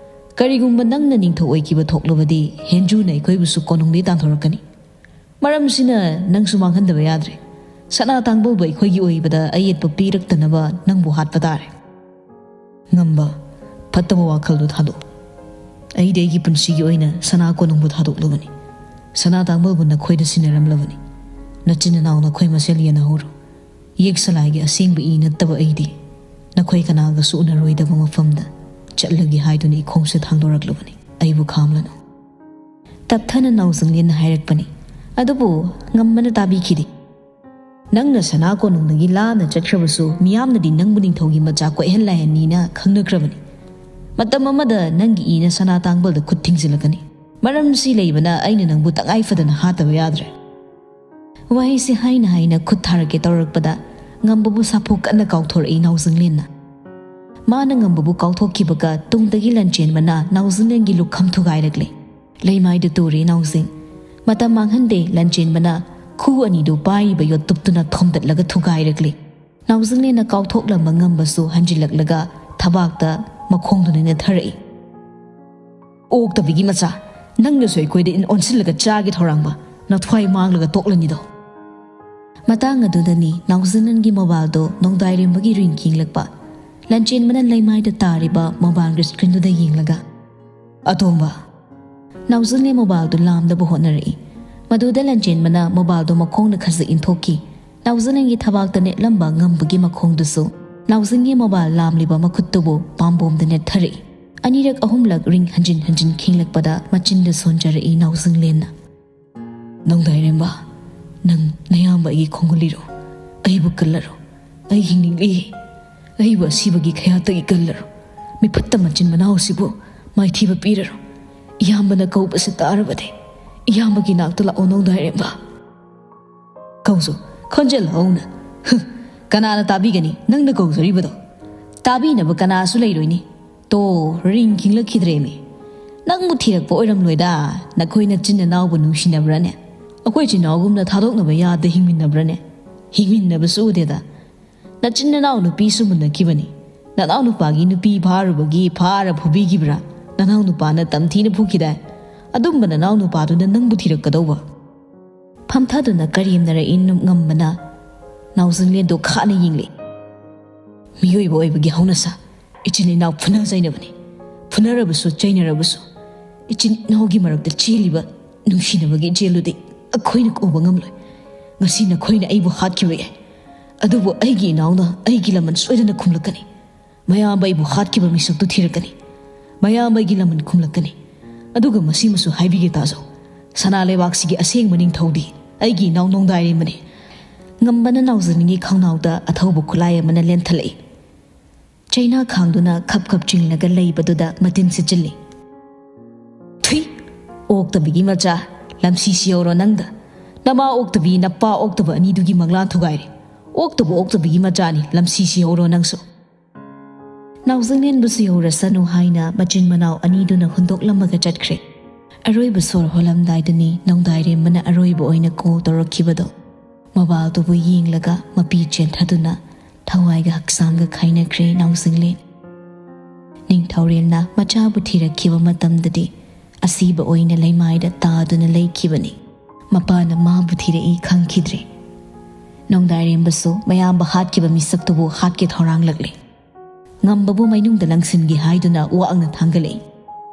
ꯀꯔꯤꯒꯨꯝꯕ ꯅꯪꯅ ꯅꯤꯡꯊꯧ ꯑꯣꯏꯈꯤꯕ ꯊꯣꯛꯂꯕꯗꯤ ꯍꯦꯟꯖꯨꯅ ꯑꯩꯈꯣꯏꯕꯨꯁꯨ ꯀꯣꯅꯨꯡꯗꯒꯤ ꯇꯥꯟꯊꯣꯔꯛꯀꯅꯤ꯫ ꯃꯔꯝꯁꯤꯅ ꯅꯪꯁꯨ ꯃꯥꯡꯍꯟꯗꯕ ꯌꯥꯗ꯭ꯔꯦ꯫ ꯁꯅꯥ ꯇꯥꯡꯕꯜꯕꯨ ꯑꯩꯈꯣꯏꯒꯤ ꯑꯣꯏꯕꯗ ꯑꯌꯦꯠꯄ ꯄꯤꯔꯛꯇꯅꯕ ꯅꯪꯕꯨ ꯍꯥꯠꯄ ꯇꯥꯔꯦ꯫ ꯉꯝꯕ, ꯐꯠꯇꯕ ꯋꯥꯈꯜꯗꯨ ꯊꯥꯗꯣꯛꯎ꯫ ꯑꯩꯗꯤ ꯑꯩꯒꯤ ꯄꯨꯟꯁꯤꯒꯤ ꯑꯣꯏꯅ ꯁꯅꯥ ꯀꯣꯅꯨꯡꯕꯨ ꯊꯥꯗꯣꯛꯂꯕꯅꯤ꯫ ꯁꯅꯥ ꯇꯥꯡꯕꯜꯕꯨ ꯅꯈꯣꯏꯗ ꯁꯤꯟꯅꯔꯝꯂꯕꯅꯤ꯫ ꯅꯆꯤꯟ ꯅꯅꯥꯎ ꯅꯈꯣꯏ ꯃꯁꯦꯜ ꯌꯦꯟꯅꯍꯧꯔꯣ꯫ ꯌꯦꯛ ꯁꯂꯥꯏꯒꯤ ꯑꯁꯦꯡꯕ ꯏ ꯅꯠꯇꯕ ꯑꯩꯗꯤ ꯅꯈꯣꯏ ꯀꯅꯥꯒꯁꯨ ꯎꯅꯔꯣꯏꯗꯕ ꯃꯐꯝꯗ ꯆꯠꯂꯒꯦ ꯍꯥꯏꯗꯨꯅ ꯏꯈꯣꯡꯁꯦ ꯊꯥꯡꯗꯣꯔꯛꯂꯕꯅꯤ꯫ ꯑꯩꯕꯨ ꯈꯥꯝꯂꯅꯨ꯫ ꯇꯞꯊꯅ ꯅꯥꯎꯖꯪꯂꯦꯟꯅ ꯍꯥꯏꯔꯛꯄꯅꯤ꯫ ꯑꯗꯨꯕꯨ ꯉꯝꯕꯅ ꯇꯥꯕꯤꯈꯤꯗꯦ꯫ ꯅꯪꯅ ꯁꯅꯥ ꯀꯣꯅꯨꯡꯗꯒꯤ ꯂꯥꯞꯅ ꯆꯠꯈ꯭ꯔꯕꯁꯨ ꯃꯤꯌꯥꯝꯅꯗꯤ ꯅꯪꯕꯨ ꯅꯤꯡꯊꯧꯒꯤ ꯃꯆꯥ ꯀꯣꯏꯍꯦꯟ ꯂꯥꯏꯍꯦꯟꯅꯤꯅ ꯈꯪꯅꯈ꯭ꯔꯕꯅꯤ꯫ ꯃꯇꯝ ꯑꯃꯗ ꯅꯪꯒꯤ ꯏꯅ ꯁꯅꯥ ꯇꯥꯡꯕꯜꯗ ꯈꯨꯠ ꯊꯤꯡꯖꯤꯜꯂꯛꯀꯅꯤ꯫ ꯃꯔꯝꯁꯤ ꯂꯩꯕꯅ ꯑꯩꯅ ꯅꯪꯕꯨ ꯇꯉꯥꯏ ꯐꯗꯅ ꯍꯥꯠꯇꯕ ꯌꯥꯗ꯭ꯔꯦ꯫ ꯋꯥꯍꯩꯁꯤ ꯍꯥꯏꯅ ꯍꯥꯏꯅ ꯈꯨꯠ ꯊꯥꯔꯛꯀꯦ ꯇꯧꯔꯛꯄꯗ ꯉꯝꯕꯕꯨ ꯁꯥꯐꯨ ꯀꯟꯅ ꯀꯥꯎꯊꯣꯔꯛꯏ ꯅꯥꯎꯖꯪꯂꯦꯟꯅ꯫ ꯃꯥꯅ ꯉꯝꯕꯕꯨ ꯀꯥꯎꯊꯣꯛꯈꯤꯕꯒ ꯇꯨꯡꯗꯒꯤ ꯂꯟꯆꯦꯟꯕꯅ ꯅꯥꯎꯖꯪꯂꯦꯟꯒꯤ ꯂꯨꯈꯝ ꯊꯨꯒꯥꯏꯔꯛꯂꯦ꯫ ꯂꯩꯃꯥꯏꯗ ꯇꯨꯔꯦ ꯅꯥꯎꯖꯤꯡ꯫ ꯃꯇꯝ ꯃꯥꯡꯍꯟꯗꯦ ꯂꯟꯆꯦꯟꯕꯅ ꯈꯨ ꯑꯅꯤꯗꯨ ꯄꯥꯏꯔꯤꯕ ꯌꯣꯠꯇꯨꯞꯇꯨꯅ ꯊꯣꯝꯗꯠꯂꯒ ꯊꯨꯒꯥꯏꯔꯛꯂꯦ꯫ ꯅꯥꯎꯖꯤꯡꯂꯦꯟꯅ ꯀꯥꯎꯊꯣꯛꯂꯝꯕ ꯉꯝꯕꯁꯨ ꯍꯟꯖꯤꯜꯂꯛꯂꯒ ꯊꯕꯥꯛꯇ ꯃꯈꯣꯡꯗꯨꯅ ꯅꯦꯠꯊꯔꯛꯏ꯫ ꯑꯣꯛꯇꯕꯤꯒꯤ ꯃꯆꯥ, ꯅꯪꯅꯁꯨ ꯑꯩꯈꯣꯏꯗ ꯏꯟ ꯑꯣꯟꯁꯤꯜꯂꯒ ꯆꯥꯒꯦ ꯊꯧꯔꯥꯡꯕ, ꯅꯊ꯭ꯋꯥꯏ ꯃꯥꯡꯂꯒ ꯇꯣꯛꯂꯅꯤꯗꯣ꯫ ꯃꯇꯥꯡ ꯑꯗꯨꯗꯅꯤ ꯅꯥꯎꯖꯤꯡꯂꯦꯟꯒꯤ ꯃꯣꯕꯥꯏꯜꯗꯣ ꯅꯣꯡꯗꯥꯏꯔꯦꯝꯕꯒꯤ ꯔꯤꯡ ꯈꯤꯡꯂꯛꯄ꯫ ꯂꯟꯆꯦꯟꯕꯅ ꯂꯩꯃꯥꯏꯗ ꯇꯥꯔꯤꯕ ꯃꯣꯕꯥꯏꯜꯒꯤ ꯁ꯭ꯀ꯭ꯔꯤꯟꯗꯨꯗ ꯌꯦꯡꯂꯒ, "ꯑꯇꯣꯝꯕ!" ꯅꯥꯎꯖꯤꯡꯂꯦꯟ ꯃꯣꯕꯥꯏꯜꯗꯨ ꯂꯥꯝꯗꯕ ꯍꯣꯠꯅꯔꯛꯏ꯫ ꯃꯗꯨꯗ ꯂꯟꯆꯦꯟꯕꯅ ꯃꯣꯕꯥꯏꯜꯗꯨ ꯃꯈꯣꯡꯅ ꯈꯖꯤꯛ ꯏꯟꯊꯣꯛꯈꯤ꯫ ꯅꯥꯎꯖꯤꯡꯂꯦꯟꯒꯤ ꯊꯕꯥꯛꯇ ꯅꯦꯠꯂꯝꯕ ꯉꯝꯕꯒꯤ ꯃꯈꯣꯡꯗꯨꯁꯨ ꯅꯥꯎꯖꯤꯡꯒꯤ ꯃꯣꯕꯥꯏꯜ ꯂꯥꯝꯂꯤꯕ ꯃꯈꯨꯠꯇꯨꯕꯨ ꯄꯥꯝꯕꯣꯝꯗ ꯅꯦꯠꯊꯔꯛꯏ꯫ ꯑꯅꯤꯔꯛ ꯑꯍꯨꯝꯂꯛ ꯔꯤꯡ ꯍꯟꯖꯤꯟ ꯍꯟꯖꯤꯟ ꯈꯤꯡꯂꯛꯄꯗ ꯃꯆꯤꯟꯗ ꯁꯣꯟꯖꯔꯛꯏ ꯅꯥꯎꯖꯤꯡꯂꯦꯟꯅ꯫ "ꯅꯣꯡꯗꯥꯏꯔꯦꯝꯕ, ꯅꯪ ꯅꯌꯥꯝꯕ ꯑꯩꯒꯤ ꯈꯣꯡꯒꯨꯜꯂꯤꯔꯣ? ꯑꯩꯕꯨ ꯀꯜꯂꯔꯣ? ꯑꯩ ꯍꯤꯡꯅꯤꯡꯂꯤ꯫ ꯑꯩꯕꯨ ꯑꯁꯤꯕꯒꯤ ꯈꯌꯥꯠꯇꯒꯤ ꯀꯜꯂꯔꯣ꯫ ꯃꯤꯐꯠꯇ ꯃꯆꯤꯟ ꯃꯅꯥꯎꯁꯤꯕꯨ ꯃꯥꯏꯊꯤꯕ ꯄꯤꯔꯔꯣ꯫ ꯏꯌꯥꯝꯕꯅ ꯀꯧꯕꯁꯦ ꯇꯥꯔꯕꯗꯤ ꯏꯌꯥꯝꯕꯒꯤ ꯅꯥꯛꯇ ꯂꯥꯛꯑꯣ ꯅꯣꯡꯗꯥꯏꯔꯦꯝꯕ꯫ ꯀꯧꯖꯧ, ꯈꯣꯟꯖꯦꯜ ꯍꯧꯅ꯫ ꯍꯨ, ꯀꯅꯥꯅ ꯇꯥꯕꯤꯒꯅꯤ ꯅꯪꯅ ꯀꯧꯖꯔꯤꯕꯗꯣ? ꯇꯥꯕꯤꯅꯕ ꯀꯅꯥꯁꯨ ꯂꯩꯔꯣꯏꯅꯤ꯫ ꯇꯣ, ꯔꯤꯡ ꯈꯤꯡꯂꯛꯈꯤꯗ꯭ꯔꯦꯅꯦ꯫ ꯅꯪꯕꯨ ꯊꯤꯔꯛꯄ ꯑꯣꯏꯔꯝꯂꯣꯏꯗ꯫ ꯅꯈꯣꯏ ꯅꯆꯤꯟ ꯅꯅꯥꯎꯕꯨ ꯅꯨꯡꯁꯤꯅꯕ꯭ꯔꯥꯅꯦ? ꯑꯩꯈꯣꯏ ꯏꯆꯤꯟ ꯏꯅꯥꯎꯒꯨꯝꯅ ꯊꯥꯗꯣꯛꯅꯕ ꯌꯥꯗ ꯍꯤꯡꯃꯤꯟꯅꯕ꯭ꯔꯥꯅꯦ? ꯍꯤꯡꯃꯤꯟꯅꯕꯁꯨ ꯎꯗꯦꯗ꯫ ꯅꯆꯤꯟ ꯅꯅꯥꯎ ꯅꯨꯄꯤꯁꯨ ꯃꯨꯟꯅꯈꯤꯕꯅꯤ꯫ ꯅꯅꯥꯎ ꯅꯨꯄꯥꯒꯤ ꯅꯨꯄꯤ ꯐꯥꯔꯨꯕꯒꯤ ꯐꯥꯔ ꯐꯨꯕꯤꯈꯤꯕ꯭ꯔꯥ? ꯅꯅꯥꯎ ꯅꯨꯄꯥꯅ ꯇꯝꯊꯤꯅ ꯐꯨꯈꯤꯗꯥꯏ? ꯑꯗꯨꯝꯕ ꯅꯅꯥꯎ ꯅꯨꯄꯥꯗꯨꯅ ꯅꯪꯕꯨ ꯊꯤꯔꯛꯀꯗꯧꯕ? ꯐꯝꯊꯗꯨꯅ ꯀꯔꯦꯝꯅꯔꯛꯏ ꯉꯝꯕꯅ ꯅꯥꯎꯖꯤꯡꯂꯦꯟꯗꯣ ꯈꯥꯅ ꯌꯦꯡꯂꯤ꯫ ꯃꯤꯑꯣꯏꯕ ꯑꯣꯏꯕꯒꯤ ꯍꯧꯅꯁꯥ, ꯏꯆꯤꯟ ꯏꯅꯥꯎ ꯐꯨꯅ ꯆꯩꯅꯕꯅꯤ꯫ ꯐꯨꯅꯔꯕꯁꯨ ꯆꯩꯅꯔꯕꯁꯨ ꯏꯆꯤꯟ ꯏꯅꯥꯎꯒꯤ ꯃꯔꯛꯇ ꯆꯦꯜꯂꯤꯕ ꯅꯨꯡꯁꯤꯅꯕꯒꯤ ꯏꯆꯦꯜꯗꯨꯗꯤ ꯑꯩꯈꯣꯏꯅ ꯎꯕ ꯉꯝꯂꯣꯏ꯫ ꯉꯁꯤ ꯅꯈꯣꯏꯅ ꯑꯩꯕꯨ ꯍꯥꯠꯈꯤꯕ ꯌꯥꯏ, ꯑꯗꯨꯕꯨ ꯑꯩꯒꯤ ꯏꯅꯥꯎꯅ ꯑꯩꯒꯤ ꯂꯃꯟ ꯁꯣꯏꯗꯅ ꯈꯨꯝꯂꯛꯀꯅꯤ꯫ ꯃꯌꯥꯝꯕ ꯑꯩꯕꯨ ꯍꯥꯠꯈꯤꯕ ꯃꯤꯁꯛꯇꯨ ꯊꯤꯔꯛꯀꯅꯤ꯫ ꯃꯌꯥꯝꯕ ꯑꯩꯒꯤ ꯂꯃꯟ ꯈꯨꯝꯂꯛꯀꯅꯤ꯫ ꯑꯗꯨꯒ ꯃꯁꯤꯃꯁꯨ ꯍꯥꯏꯕꯤꯒꯦ ꯇꯥꯖꯧ, ꯁꯅꯥ ꯂꯩꯕꯥꯛꯁꯤꯒꯤ ꯑꯁꯦꯡꯕ ꯅꯤꯡꯊꯧꯗꯤ ꯑꯩꯒꯤ ꯏꯅꯥꯎ ꯅꯣꯡꯗꯥꯏꯔꯦꯝꯕꯅꯤ꯫ ꯉꯝꯕꯅ ꯅꯥꯎꯖꯤꯡꯂꯦꯟꯒꯤ ꯈꯣꯡꯅꯥꯎꯗ ꯑꯊꯧꯕ ꯈꯨꯠꯂꯥꯏ ꯑꯃꯅ ꯂꯦꯟꯊꯠꯂꯛꯏ꯫ ꯆꯩꯅꯥ ꯈꯥꯡꯗꯨꯅ ꯈꯞ ꯈꯞ ꯆꯤꯡꯂꯒ ꯂꯩꯕꯗꯨꯗ ꯃꯇꯤꯟ ꯁꯤꯠꯆꯤꯜꯂꯤ꯫ ꯊꯨꯏ! ꯑꯣꯛꯇꯕꯤꯒꯤ ꯃꯆꯥ, ꯂꯝꯁꯤꯁꯤ ꯌꯧꯔꯣ ꯅꯪꯗ꯫ ꯅꯃꯥ ꯑꯣꯛꯇꯕꯤ, ꯅꯄꯥ ꯑꯣꯛꯇꯕ ꯑꯅꯤꯗꯨꯒꯤ ꯃꯪꯂꯥꯟ ꯊꯨꯒꯥꯏꯔꯦ꯫ ꯑꯣꯛꯇꯕ ꯑꯣꯛꯇꯕꯤꯒꯤ ꯃꯆꯥꯅꯤ, ꯂꯝꯁꯤꯁꯤ ꯌꯧꯔꯣ ꯅꯪꯁꯨ꯫ ꯅꯥꯎꯖꯤꯡꯂꯦꯟꯕꯨꯁꯨ ꯌꯧꯔꯁꯅꯨ ꯍꯥꯏꯅ ꯃꯆꯤꯟ ꯃꯅꯥꯎ ꯑꯅꯤꯗꯨꯅ ꯍꯨꯟꯗꯣꯛꯂꯝꯃꯒ ꯆꯠꯈ꯭ꯔꯦ꯫ ꯑꯔꯣꯏꯕ ꯁꯣꯔ ꯍꯣꯜꯂꯝꯗꯥꯏꯗꯅꯤ ꯅꯣꯡꯗꯥꯏꯔꯦꯝꯕꯅ ꯑꯔꯣꯏꯕ ꯑꯣꯏꯅ ꯀꯣꯜ ꯇꯧꯔꯛꯈꯤꯕꯗꯣ꯫ ꯃꯣꯕꯥꯏꯜꯗꯨꯕꯨ ꯌꯦꯡꯂꯒ ꯃꯄꯤ ꯆꯦꯟꯊꯗꯨꯅ ꯊꯋꯥꯏꯒ ꯍꯛꯆꯥꯡꯒ ꯈꯥꯏꯅꯈ꯭ꯔꯦ ꯅꯥꯎꯖꯤꯡꯂꯦꯟ꯫ ꯅꯤꯡꯊꯧꯔꯦꯜꯅ ꯃꯆꯥꯕꯨ ꯊꯤꯔꯛꯈꯤꯕ ꯃꯇꯝꯗꯗꯤ ꯑꯁꯤꯕ ꯑꯣꯏꯅ ꯂꯩꯃꯥꯏꯗ ꯇꯥꯗꯨꯅ ꯂꯩꯈꯤꯕꯅꯤ꯫ ꯃꯄꯥꯅ ꯃꯥꯕꯨ ꯊꯤꯔꯛꯏ ꯈꯪꯈꯤꯗ꯭ꯔꯦ꯫ ꯅꯣꯡꯗꯥꯏꯔꯦꯝꯕꯁꯨ ꯃꯌꯥꯝꯕ ꯍꯥꯠꯈꯤꯕ ꯃꯤꯁꯛꯇꯨꯕꯨ ꯍꯥꯠꯀꯦ ꯊꯧꯔꯥꯡꯂꯛꯂꯦ꯫ ꯉꯝꯕꯕꯨ ꯃꯩꯅꯨꯡꯗ ꯂꯪꯁꯤꯟꯒꯦ ꯍꯥꯏꯗꯨꯅ ꯋꯥꯡꯅ ꯊꯥꯡꯒꯠꯂꯛꯏ꯫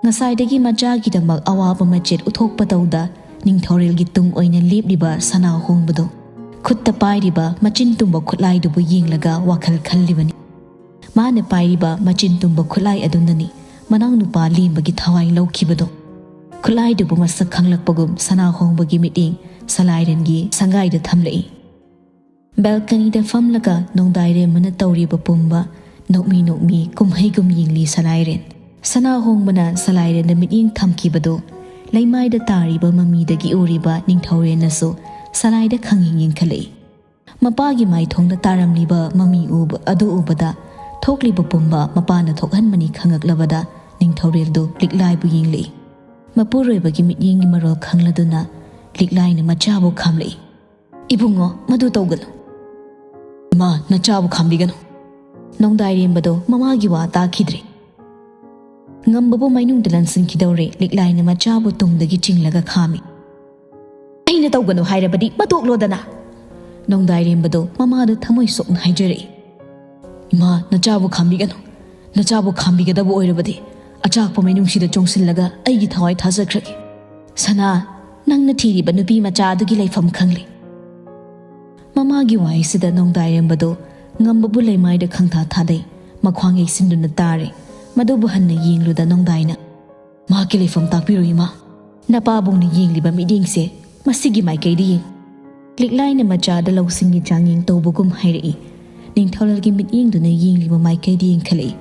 ꯉꯁꯥꯏꯗꯒꯤ ꯃꯆꯥꯒꯤꯗꯃꯛ ꯑꯋꯥꯕ ꯃꯆꯦꯠ ꯎꯠꯊꯣꯛꯄ ꯇꯧꯗ ꯅꯤꯡꯊꯧꯔꯦꯜꯒꯤ ꯇꯨꯡ ꯑꯣꯏꯅ ꯂꯦꯞꯂꯤꯕ ꯁꯅꯥ ꯍꯣꯡꯕꯗꯨ ꯈꯨꯠꯇ ꯄꯥꯏꯔꯤꯕ ꯃꯆꯤꯟ ꯇꯨꯝꯕ ꯈꯨꯠꯂꯥꯏꯗꯨꯕꯨ ꯌꯦꯡꯂꯒ ꯋꯥꯈꯜ ꯈꯜꯂꯤꯕꯅꯤ꯫ ꯃꯥꯅ ꯄꯥꯏꯔꯤꯕ ꯃꯆꯤꯟ ꯇꯨꯝꯕ ꯈꯨꯠꯂꯥꯏ ꯑꯗꯨꯅꯅꯤ ꯃꯅꯥꯎꯅꯨꯄꯥ ꯂꯦꯝꯕꯒꯤ ꯊꯋꯥꯏ ꯂꯧꯈꯤꯕꯗꯨ꯫ ꯈꯨꯠꯂꯥꯏꯗꯨꯕꯨ ꯃꯁꯛ ꯈꯪꯂꯛꯄꯒꯨꯝ ꯁꯅꯥ ꯍꯣꯡꯕꯒꯤ ꯃꯤꯠꯌꯦꯡ ꯁꯂꯥꯏꯔꯦꯟꯒꯤ ꯁꯪꯒꯥꯏꯗ ꯊꯝꯂꯛꯏ꯫ ꯕꯦꯜꯀꯅꯤꯗ ꯐꯝꯂꯒ ꯅꯣꯡꯗꯥꯏꯔꯦꯝꯕꯅ ꯇꯧꯔꯤꯕ ꯄꯨꯝꯕ ꯅꯣꯛꯃꯤ ꯅꯣꯛꯃꯤ ꯀꯨꯝꯍꯩꯒꯨꯝ ꯌꯦꯡꯂꯤ ꯁꯂꯥꯏꯔꯦꯟ꯫ ꯁꯅꯥ ꯍꯣꯡꯕꯅ ꯁꯂꯥꯏꯔꯦꯟꯗ ꯃꯤꯠꯌꯦꯡ ꯊꯝꯈꯤꯕꯗꯨ ꯂꯩꯃꯥꯏꯗ ꯇꯥꯔꯤꯕ ꯃꯃꯤꯗꯒꯤ ꯎꯔꯤꯕ ꯅꯤꯡꯊꯧꯔꯦꯟꯅꯁꯨ ꯁꯂꯥꯏꯗ ꯈꯪꯌꯦꯡ ꯌꯦꯡꯈꯠꯂꯛꯏ꯫ ꯃꯄꯥꯒꯤ ꯃꯥꯏꯊꯣꯡꯗ ꯇꯥꯔꯝꯂꯤꯕ ꯃꯃꯤ ꯎꯕ ꯑꯗꯨ ꯎꯕꯗ ꯊꯣꯛꯂꯤꯕ ꯄꯨꯝꯕ ꯃꯄꯥꯅ ꯊꯣꯛꯍꯟꯕꯅꯤ ꯈꯪꯉꯛꯂꯕꯗ ꯅꯤꯡꯊꯧꯔꯦꯜꯗꯨ ꯂꯤꯛꯂꯥꯏꯕꯨ ꯌꯦꯡꯂꯛꯏ꯫ ꯃꯄꯨꯔꯣꯏꯕꯒꯤ ꯃꯤꯠꯌꯦꯡꯒꯤ ꯃꯔꯣꯜ ꯈꯪꯂꯗꯨꯅ ꯂꯤꯛꯂꯥꯏꯅ ꯃꯆꯥꯕꯨ ꯈꯥꯝꯂꯛꯏ꯫ "ꯏꯕꯨꯡꯉꯣ, ꯃꯗꯨ ꯇꯧꯒꯅꯨ꯫ ꯏꯃꯥ, ꯅꯆꯥꯕꯨ ꯈꯥꯝꯕꯤꯒꯅꯨ꯫" ꯅꯣꯡꯗꯥꯏꯔꯦꯝꯕꯗꯣ ꯃꯃꯥꯒꯤ ꯋꯥ ꯇꯥꯈꯤꯗ꯭ꯔꯦ꯫ ꯉꯝꯕꯕꯨ ꯃꯩꯅꯨꯡꯗ ꯂꯥꯟꯁꯤꯟꯈꯤꯗꯧꯔꯦ꯫ ꯂꯤꯛꯂꯥꯏꯅ ꯃꯆꯥꯕꯨ ꯇꯨꯡꯗꯒꯤ ꯆꯤꯡꯂꯒ ꯈꯥꯝꯃꯤ꯫ "ꯑꯩꯅ ꯇꯧꯒꯅꯨ ꯍꯥꯏꯔꯕꯗꯤ ꯃꯇꯣꯛꯂꯣꯗꯅ!" ꯅꯣꯡꯗꯥꯏꯔꯦꯝꯕꯗꯣ ꯃꯃꯥꯗ ꯊꯃꯣꯏ ꯁꯣꯛꯅ ꯍꯥꯏꯖꯔꯛꯏ꯫ "ꯏꯃꯥ, ꯅꯆꯥꯕꯨ ꯈꯥꯝꯕꯤꯒꯅꯨ꯫ ꯅꯆꯥꯕꯨ ꯈꯥꯝꯕꯤꯒꯗꯕ ꯑꯣꯏꯔꯕꯗꯤ ꯑꯆꯥꯛꯄ ꯃꯩꯅꯨꯡꯁꯤꯗ ꯆꯣꯡꯁꯤꯜꯂꯒ ꯑꯩꯒꯤ ꯊꯋꯥꯏ ꯊꯥꯖꯈ꯭ꯔꯒꯦ꯫ ꯁꯅꯥ, ꯅꯪꯅ ꯊꯤꯔꯤꯕ ꯅꯨꯄꯤ ꯃꯆꯥ ꯑꯗꯨꯒꯤ ꯂꯩꯐꯝ ꯈꯪꯂꯦ꯫" ꯃꯃꯥꯒꯤ ꯋꯥꯍꯩꯁꯤꯗ ꯅꯣꯡꯗꯥꯏꯔꯦꯝꯕꯗꯣ ꯉꯝꯕꯕꯨ ꯂꯩꯃꯥꯏꯗ ꯈꯪꯊꯥ ꯊꯥꯗꯩ꯫ ꯃꯈ꯭ꯋꯥꯡ ꯌꯩꯁꯤꯟꯗꯨꯅ ꯇꯥꯔꯦ꯫ ꯃꯗꯨꯕꯨ ꯍꯟꯅ ꯌꯦꯡꯂꯨꯗ ꯅꯣꯡꯗꯥꯏꯅ, "ꯃꯍꯥꯛꯀꯤ ꯂꯩꯐꯝ ꯇꯥꯛꯄꯤꯔꯣ ꯏꯃꯥ꯫ ꯅꯄꯥꯕꯨꯡꯅ ꯌꯦꯡꯂꯤꯕ ꯃꯤꯠꯌꯦꯡꯁꯦ ꯃꯁꯤꯒꯤ ꯃꯥꯏꯀꯩꯗ ꯌꯦꯡ꯫" ꯂꯤꯛꯂꯥꯏꯅ ꯃꯆꯥꯗ ꯂꯧꯁꯤꯡꯒꯤ ꯆꯥꯡꯌꯦꯡ ꯇꯧꯕꯒꯨꯝ ꯍꯥꯏꯔꯛꯏ꯫ ꯅꯤꯡꯊꯧꯔꯦꯜꯒꯤ ꯃꯤꯠꯌꯦꯡꯗꯨꯅ ꯌꯦꯡꯂꯤꯕ ꯃꯥꯏꯀꯩꯗ ꯌꯦꯡꯈꯠꯂꯛꯏ꯫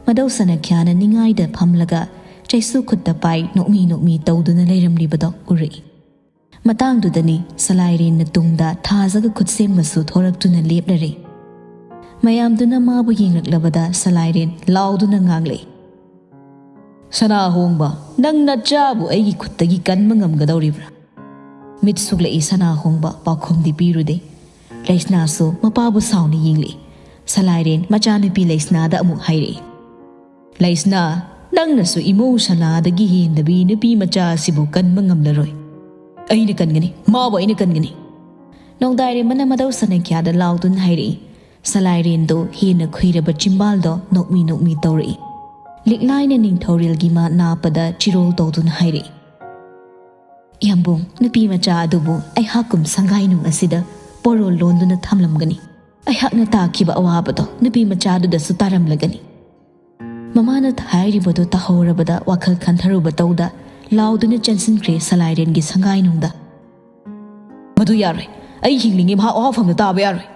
ꯃꯗꯧ ꯁꯅꯥꯈ꯭ꯌꯥꯅ ꯅꯤꯡꯉꯥꯏꯗ ꯐꯝꯂꯒ ꯆꯩꯁꯨ ꯈꯨꯠꯇ ꯄꯥꯏ ꯅꯣꯛꯃꯤ ꯅꯣꯛꯃꯤ ꯇꯧꯗꯨꯅ ꯂꯩꯔꯝꯂꯤꯕꯗꯣ ꯎꯔꯛꯏ꯫ ꯃꯇꯥꯡꯗꯨꯗꯅꯤ ꯁꯂꯥꯏꯔꯦꯟꯅ ꯇꯨꯡꯗ ꯊꯥꯖꯒ ꯈꯨꯠꯁꯦꯝꯒꯁꯨ ꯊꯣꯔꯛꯇꯨꯅ ꯂꯦꯞꯂꯔꯦ꯫ ꯃꯌꯥꯝꯗꯨꯅ ꯃꯥꯕꯨ ꯌꯦꯡꯂꯛꯂꯕꯗ ꯁꯂꯥꯏꯔꯦꯟ ꯂꯥꯎꯗꯨꯅ ꯉꯥꯡꯂꯛꯏ, "ꯁꯅꯥꯍꯣꯡꯕ, ꯅꯪ ꯅꯆꯥꯕꯨ ꯑꯩꯒꯤ ꯈꯨꯠꯇꯒꯤ ꯀꯟꯕ ꯉꯝꯒꯗꯧꯔꯤꯕ꯭ꯔꯥ?" ꯃꯤꯠ ꯁꯨꯛꯂꯛꯏ ꯁꯅꯥꯍꯣꯡꯕ, ꯄꯥꯎꯈꯨꯝꯗꯤ ꯄꯤꯔꯨꯗꯦ꯫ ꯂꯩꯁꯅꯥꯁꯨ ꯃꯄꯥꯕꯨ ꯁꯥꯎꯅ ꯌꯦꯡꯂꯛꯏ꯫ ꯁꯂꯥꯏꯔꯦꯟ, ꯃꯆꯥꯅꯨꯄꯤ ꯂꯩꯁꯅꯥꯗ ꯑꯃꯨꯛ ꯍꯥꯏꯔꯛꯏ, "ꯂꯩꯁꯅꯥ, ꯅꯪꯅꯁꯨ ꯏꯃꯧ ꯁꯅꯥꯗꯒꯤ ꯍꯦꯟꯗꯕꯤ ꯅꯨꯄꯤ ꯃꯆꯥ ꯑꯁꯤꯕꯨ ꯀꯟꯕ ꯉꯝꯂꯔꯣꯏ꯫ ꯑꯩꯅ ꯀꯟꯒꯅꯤ, ꯃꯥꯕꯨ ꯑꯩꯅ ꯀꯟꯒꯅꯤ꯫" ꯅꯣꯡꯗꯥꯏꯔꯦꯝꯕꯅ ꯃꯗꯧ ꯁꯅꯥꯈ꯭ꯌꯥꯗ ꯂꯥꯎꯗꯨꯅ ꯍꯥꯏꯔꯛꯏ꯫ ꯁꯂꯥꯏꯔꯦꯟꯗꯣ ꯍꯦꯟꯅ ꯈꯨꯏꯔꯕ ꯆꯤꯝꯕꯥꯜꯗꯣ ꯅꯣꯛꯃꯤ ꯅꯣꯛꯃꯤ ꯇꯧꯔꯛꯏ꯫ ꯂꯤꯛꯂꯥꯏꯅ ꯅꯤꯡꯊꯧꯔꯦꯜꯒꯤ ꯃꯥ ꯅꯥꯞꯄꯗ ꯆꯤꯔꯣꯜ ꯇꯧꯗꯨꯅ ꯍꯥꯏꯔꯛꯏ, "ꯌꯥꯝꯕꯨꯡ, ꯅꯨꯄꯤ ꯃꯆꯥ ꯑꯗꯨꯕꯨ ꯑꯩꯍꯥꯛꯀꯨꯝ ꯁꯪꯒꯥꯏꯅꯨꯡ ꯑꯁꯤꯗ ꯄꯣꯔꯣꯜ ꯂꯣꯟꯗꯨꯅ ꯊꯝꯂꯝꯒꯅꯤ꯫ ꯑꯩꯍꯥꯛꯅ ꯇꯥꯈꯤꯕ ꯑꯋꯥꯕꯗꯣ ꯅꯨꯄꯤ ꯃꯆꯥꯗꯨꯗꯁꯨ ꯇꯥꯔꯝꯂꯒꯅꯤ꯫" ꯃꯃꯥꯅ ꯍꯥꯏꯔꯤꯕꯗꯨ ꯇꯥꯍꯧꯔꯕꯗ ꯋꯥꯈꯜ ꯈꯟꯊꯔꯨꯕ ꯇꯧꯗ ꯂꯥꯎꯗꯨꯅ ꯆꯦꯟꯁꯤꯟꯈ꯭ꯔꯦ ꯁꯂꯥꯏꯔꯦꯟꯒꯤ ꯁꯪꯒꯥꯏꯅꯨꯡꯗ꯫ "ꯃꯗꯨ ꯌꯥꯔꯣꯏ꯫ ꯑꯩ ꯍꯤꯡꯂꯤꯉꯩ ꯃꯍꯥꯛ ꯋꯥꯐꯝꯗ ꯇꯥꯕ ꯌꯥꯔꯣꯏ꯫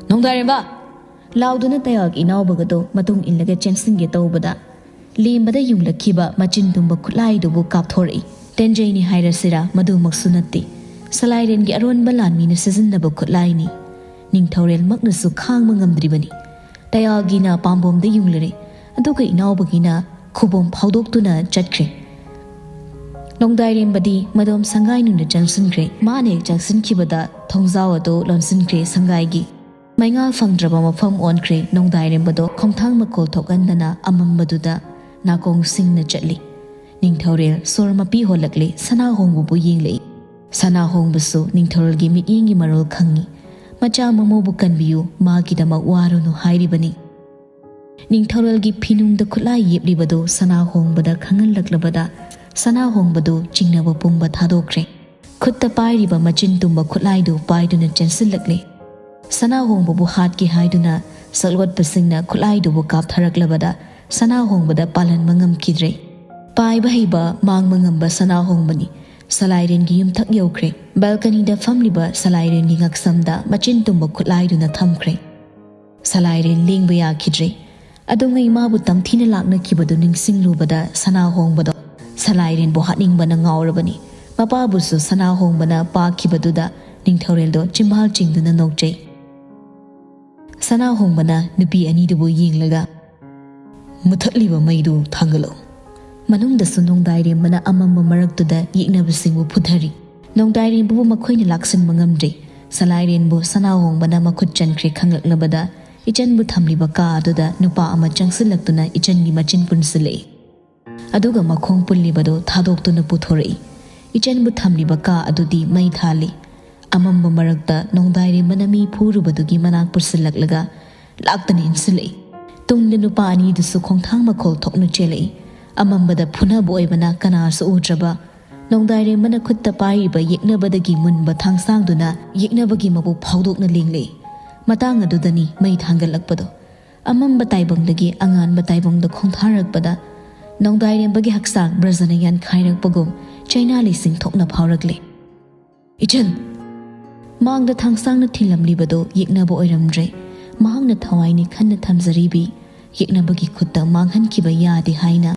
ꯅꯣꯡꯗꯥꯏꯔꯦꯝꯕ!" ꯂꯥꯎꯗꯨꯅ ꯇꯌꯥꯜ ꯏꯅꯥꯎꯕꯒꯗꯣ ꯃꯇꯨꯡ ꯏꯜꯂꯒ ꯆꯦꯟꯁꯤꯟꯒꯦ ꯇꯧꯕꯗ, ꯂꯦꯝꯕꯗ ꯌꯨꯡꯂꯛꯈꯤꯕ ꯃꯆꯤꯟ ꯇꯨꯝꯕ ꯈꯨꯠꯂꯥꯏꯗꯨꯕꯨ ꯀꯥꯞꯊꯣꯔꯛꯏ꯫ ꯇꯦꯟꯖꯩꯅꯤ ꯍꯥꯏꯔꯁꯤꯔꯥ, ꯃꯗꯨꯃꯛꯁꯨ ꯅꯠꯇꯦ꯫ ꯁꯂꯥꯏꯔꯦꯟꯒꯤ ꯑꯔꯣꯟꯕ ꯂꯥꯟꯃꯤꯅ ꯁꯤꯖꯤꯟꯅꯕ ꯈꯨꯠꯂꯥꯏꯅꯤ꯫ ꯅꯤꯡꯊꯧꯔꯦꯜꯃꯛꯅꯁꯨ ꯈꯥꯡꯕ ꯉꯝꯗ꯭ꯔꯤꯕꯅꯤ꯫ ꯇꯌꯥꯜꯒꯤꯅ ꯄꯥꯝꯕꯣꯝꯗ ꯌꯨꯡꯂꯔꯦ, ꯑꯗꯨꯒ ꯏꯅꯥꯎꯕꯒꯤꯅ ꯈꯨꯕꯣꯝ ꯐꯥꯎꯗꯣꯛꯇꯨꯅ ꯆꯠꯈ꯭ꯔꯦ꯫ ꯅꯣꯡꯗꯥꯏꯔꯦꯝꯕꯗꯤ ꯃꯗꯣꯝ ꯁꯪꯒꯥꯏꯅꯨꯅ ꯆꯪꯁꯤꯟꯈ꯭ꯔꯦ꯫ ꯃꯥꯅ ꯍꯦꯛ ꯆꯪꯁꯤꯟꯈꯤꯕꯗ ꯊꯣꯡꯖꯥꯎ ꯑꯗꯨ ꯂꯣꯟꯁꯤꯟꯈ꯭ꯔꯦ ꯁꯪꯒꯥꯏꯒꯤ꯫ ꯃꯩꯉꯥꯜ ꯐꯪꯗ꯭ꯔꯕ ꯃꯐꯝ ꯑꯣꯟꯈ꯭ꯔꯦ꯫ ꯅꯣꯡꯗꯥꯏꯔꯦꯝꯕꯗꯣ ꯈꯣꯡꯊꯥꯡ ꯃꯈꯣꯜ ꯊꯣꯛꯍꯟꯗꯅ ꯑꯃꯝꯕꯗꯨꯗ ꯅꯥꯀꯣꯡ ꯁꯤꯡꯅ ꯆꯠꯂꯤ꯫ ꯅꯤꯡꯊꯧꯔꯦꯜ ꯁꯣꯔ ꯃꯄꯤ ꯍꯣꯜꯂꯛꯂꯦ꯫ ꯁꯅꯥꯍꯣꯡꯕꯕꯨ ꯌꯦꯡꯂꯛꯏ꯫ ꯁꯅꯥꯍꯣꯡꯕꯁꯨ ꯅꯤꯡꯊꯧꯔꯦꯜꯒꯤ ꯃꯤꯠꯌꯦꯡꯒꯤ ꯃꯔꯣꯜ ꯈꯪꯏ꯫ "ꯃꯆꯥ ꯃꯃꯧꯕꯨ ꯀꯟꯕꯤꯌꯨ, ꯃꯥꯒꯤꯗꯃꯛ ꯋꯥꯔꯨꯅꯨ" ꯍꯥꯏꯔꯤꯕꯅꯤ꯫ ꯅꯤꯡꯊꯧꯔꯦꯜꯒꯤ ꯐꯤꯅꯨꯡꯗ ꯈꯨꯠꯂꯥꯏ ꯌꯦꯞꯂꯤꯕꯗꯨ ꯁꯅꯥꯍꯣꯡꯕꯗ ꯈꯪꯍꯜꯂꯛꯂꯕꯗ ꯁꯅꯥꯍꯣꯡꯕꯗꯨ ꯆꯤꯡꯅꯕ ꯄꯨꯝꯕ ꯊꯥꯗꯣꯛꯈ꯭ꯔꯦ꯫ ꯈꯨꯠꯇ ꯄꯥꯏꯔꯤꯕ ꯃꯆꯤꯟ ꯇꯨꯝꯕ ꯈꯨꯠꯂꯥꯏꯗꯨ ꯄꯥꯏꯗꯨꯅ ꯆꯦꯟꯁꯤꯜꯂꯛꯂꯦ꯫ ꯁꯅꯥꯍꯣꯡꯕꯕꯨ ꯍꯥꯠꯀꯦ ꯍꯥꯏꯗꯨꯅ ꯁꯛꯂꯣꯠꯄꯁꯤꯡꯅ ꯈꯨꯠꯂꯥꯏꯗꯨꯕꯨ ꯀꯥꯞꯊꯔꯛꯂꯕꯗ ꯁꯅꯥꯍꯣꯡꯕꯗ ꯄꯥꯜꯍꯟꯕ ꯉꯝꯈꯤꯗ꯭ꯔꯦ꯫ ꯄꯥꯏꯕ ꯍꯩꯕ, ꯃꯥꯡꯕ ꯉꯝꯕ ꯁꯅꯥꯍꯣꯡꯕꯅꯤ꯫ ꯁꯂꯥꯏꯔꯦꯟꯒꯤ ꯌꯨꯝꯊꯛ ꯌꯧꯈ꯭ꯔꯦ꯫ ꯕꯦꯜꯀꯅꯤꯗ ꯐꯝꯂꯤꯕ ꯁꯂꯥꯏꯔꯦꯟꯒꯤ ꯉꯛꯁꯝꯗ ꯃꯆꯤꯟ ꯇꯨꯝꯕ ꯈꯨꯠꯂꯥꯏꯗꯨꯅ ꯊꯝꯈ꯭ꯔꯦ꯫ ꯁꯂꯥꯏꯔꯦꯟ ꯂꯦꯡꯕ ꯌꯥꯈꯤꯗ꯭ꯔꯦ꯫ ꯑꯗꯨꯉꯩ ꯃꯥꯕꯨ ꯇꯝꯊꯤꯅ ꯂꯥꯛꯅꯈꯤꯕꯗꯨ ꯅꯤꯡꯁꯤꯡꯂꯨꯕꯗ ꯁꯅꯥꯍꯣꯡꯕꯗꯣ ꯁꯂꯥꯏꯔꯦꯟꯕꯨ ꯍꯥꯠꯅꯤꯡꯕꯅ ꯉꯥꯎꯔꯕꯅꯤ꯫ ꯃꯄꯥꯕꯨꯁꯨ ꯁꯅꯥꯍꯣꯡꯕꯅ ꯄꯥꯛꯈꯤꯕꯗꯨꯗ ꯅꯤꯡꯊꯧꯔꯦꯜꯗꯣ ꯆꯤꯝꯕꯥꯜ ꯆꯤꯡꯗꯨꯅ ꯅꯣꯛꯆꯩ꯫ ꯁꯅꯥꯍꯣꯡꯕꯅ ꯅꯨꯄꯤ ꯑꯅꯤꯗꯨꯕꯨ ꯌꯦꯡꯂꯒ, "ꯃꯨꯊꯠꯂꯤꯕ ꯃꯩꯗꯨ ꯊꯥꯡꯒꯠꯂꯛꯎ꯫" ꯃꯅꯨꯡꯗꯁꯨ ꯅꯣꯡꯗꯥꯏꯔꯦꯝꯕꯅ ꯑꯃꯝꯕ ꯃꯔꯛꯇꯨꯗ ꯌꯦꯛꯅꯕꯁꯤꯡꯕꯨ ꯐꯨꯊꯔꯤ꯫ ꯅꯣꯡꯗꯥꯏꯔꯦꯝꯕꯕꯨ ꯃꯈꯣꯏꯅ ꯂꯥꯛꯁꯤꯟꯕ ꯉꯝꯗ꯭ꯔꯤ꯫ ꯁꯂꯥꯏꯔꯦꯟꯕꯨ ꯁꯅꯥꯍꯣꯡꯕꯅ ꯃꯈꯨꯠ ꯆꯟꯈ꯭ꯔꯦ ꯈꯪꯂꯛꯂꯕꯗ ꯏꯆꯟꯕꯨ ꯊꯝꯂꯤꯕ ꯀꯥ ꯑꯗꯨꯗ ꯅꯨꯄꯥ ꯑꯃ ꯆꯪꯁꯤꯜꯂꯛꯇꯨꯅ ꯏꯆꯟꯒꯤ ꯃꯆꯤꯟ ꯄꯨꯟꯁꯤꯜꯂꯛꯏ꯫ ꯑꯗꯨꯒ ꯃꯈꯣꯡ ꯄꯨꯜꯂꯤꯕꯗꯨ ꯊꯥꯗꯣꯛꯇꯨꯅ ꯄꯨꯊꯣꯔꯛꯏ꯫ ꯏꯆꯟꯕꯨ ꯊꯝꯂꯤꯕ ꯀꯥ ꯑꯗꯨꯗꯤ ꯃꯩ ꯊꯥꯜꯂꯤ꯫ ꯑꯃꯝꯕ ꯃꯔꯛꯇ ꯅꯣꯡꯗꯥꯏꯔꯦꯝꯕꯅ ꯃꯤ ꯐꯨꯔꯨꯕꯗꯨꯒꯤ ꯃꯅꯥꯛ ꯄꯨꯁꯤꯜꯂꯛꯂꯒ ꯂꯥꯛꯇꯅ ꯏꯟꯁꯤꯜꯂꯛꯏ꯫ ꯇꯨꯡꯗ ꯅꯨꯄꯥ ꯑꯅꯤꯗꯨꯁꯨ ꯈꯣꯡꯊꯥꯡ ꯃꯈꯣꯜ ꯊꯣꯛꯅ ꯆꯦꯜꯂꯛꯏ꯫ ꯑꯃꯝꯕꯗ ꯐꯨꯅꯕ ꯑꯣꯏꯕꯅ ꯀꯅꯥꯁꯨ ꯎꯗ꯭ꯔꯕ ꯅꯣꯡꯗꯥꯏꯔꯦꯝꯕꯅ ꯈꯨꯠꯇ ꯄꯥꯏꯔꯤꯕ ꯌꯦꯛꯅꯕꯗꯒꯤ ꯃꯨꯟꯕ ꯊꯥꯡꯁꯥꯡꯗꯨꯅ ꯌꯦꯛꯅꯕꯒꯤ ꯃꯕꯨꯛ ꯐꯥꯎꯗꯣꯛꯅ ꯂꯦꯡꯂꯛꯏ꯫ ꯃꯇꯥꯡ ꯑꯗꯨꯗꯅꯤ ꯃꯩ ꯊꯥꯡꯒꯠꯂꯛꯄꯗꯣ꯫ ꯑꯃꯝꯕ ꯇꯥꯏꯕꯪꯗꯒꯤ ꯑꯉꯥꯟꯕ ꯇꯥꯏꯕꯪꯗ ꯈꯣꯡꯊꯥꯔꯛꯄꯗ ꯅꯣꯡꯗꯥꯏꯔꯦꯝꯕꯒꯤ ꯍꯛꯆꯥꯡ ꯕ꯭ꯔꯖꯅ ꯌꯥꯟꯈꯥꯏꯔꯛꯄꯒꯨꯝ ꯆꯩꯅꯥ ꯂꯩꯁꯤꯡ ꯊꯣꯛꯅ ꯐꯥꯎꯔꯛꯂꯦ꯫ "ꯏꯆꯟ!" ꯃꯥꯡꯗ ꯊꯥꯡꯁꯥꯡꯅ ꯊꯤꯜꯂꯝꯂꯤꯕꯗꯨ ꯌꯦꯛꯅꯕ ꯑꯣꯏꯔꯝꯗ꯭ꯔꯦ꯫ ꯃꯍꯥꯛꯅ ꯊꯋꯥꯏꯅꯤ ꯈꯟꯅ ꯊꯝꯖꯔꯤꯕꯤ ꯌꯦꯛꯅꯕꯒꯤ ꯈꯨꯠꯇ ꯃꯥꯡꯍꯟꯈꯤꯕ ꯌꯥꯗꯦ ꯍꯥꯏꯅ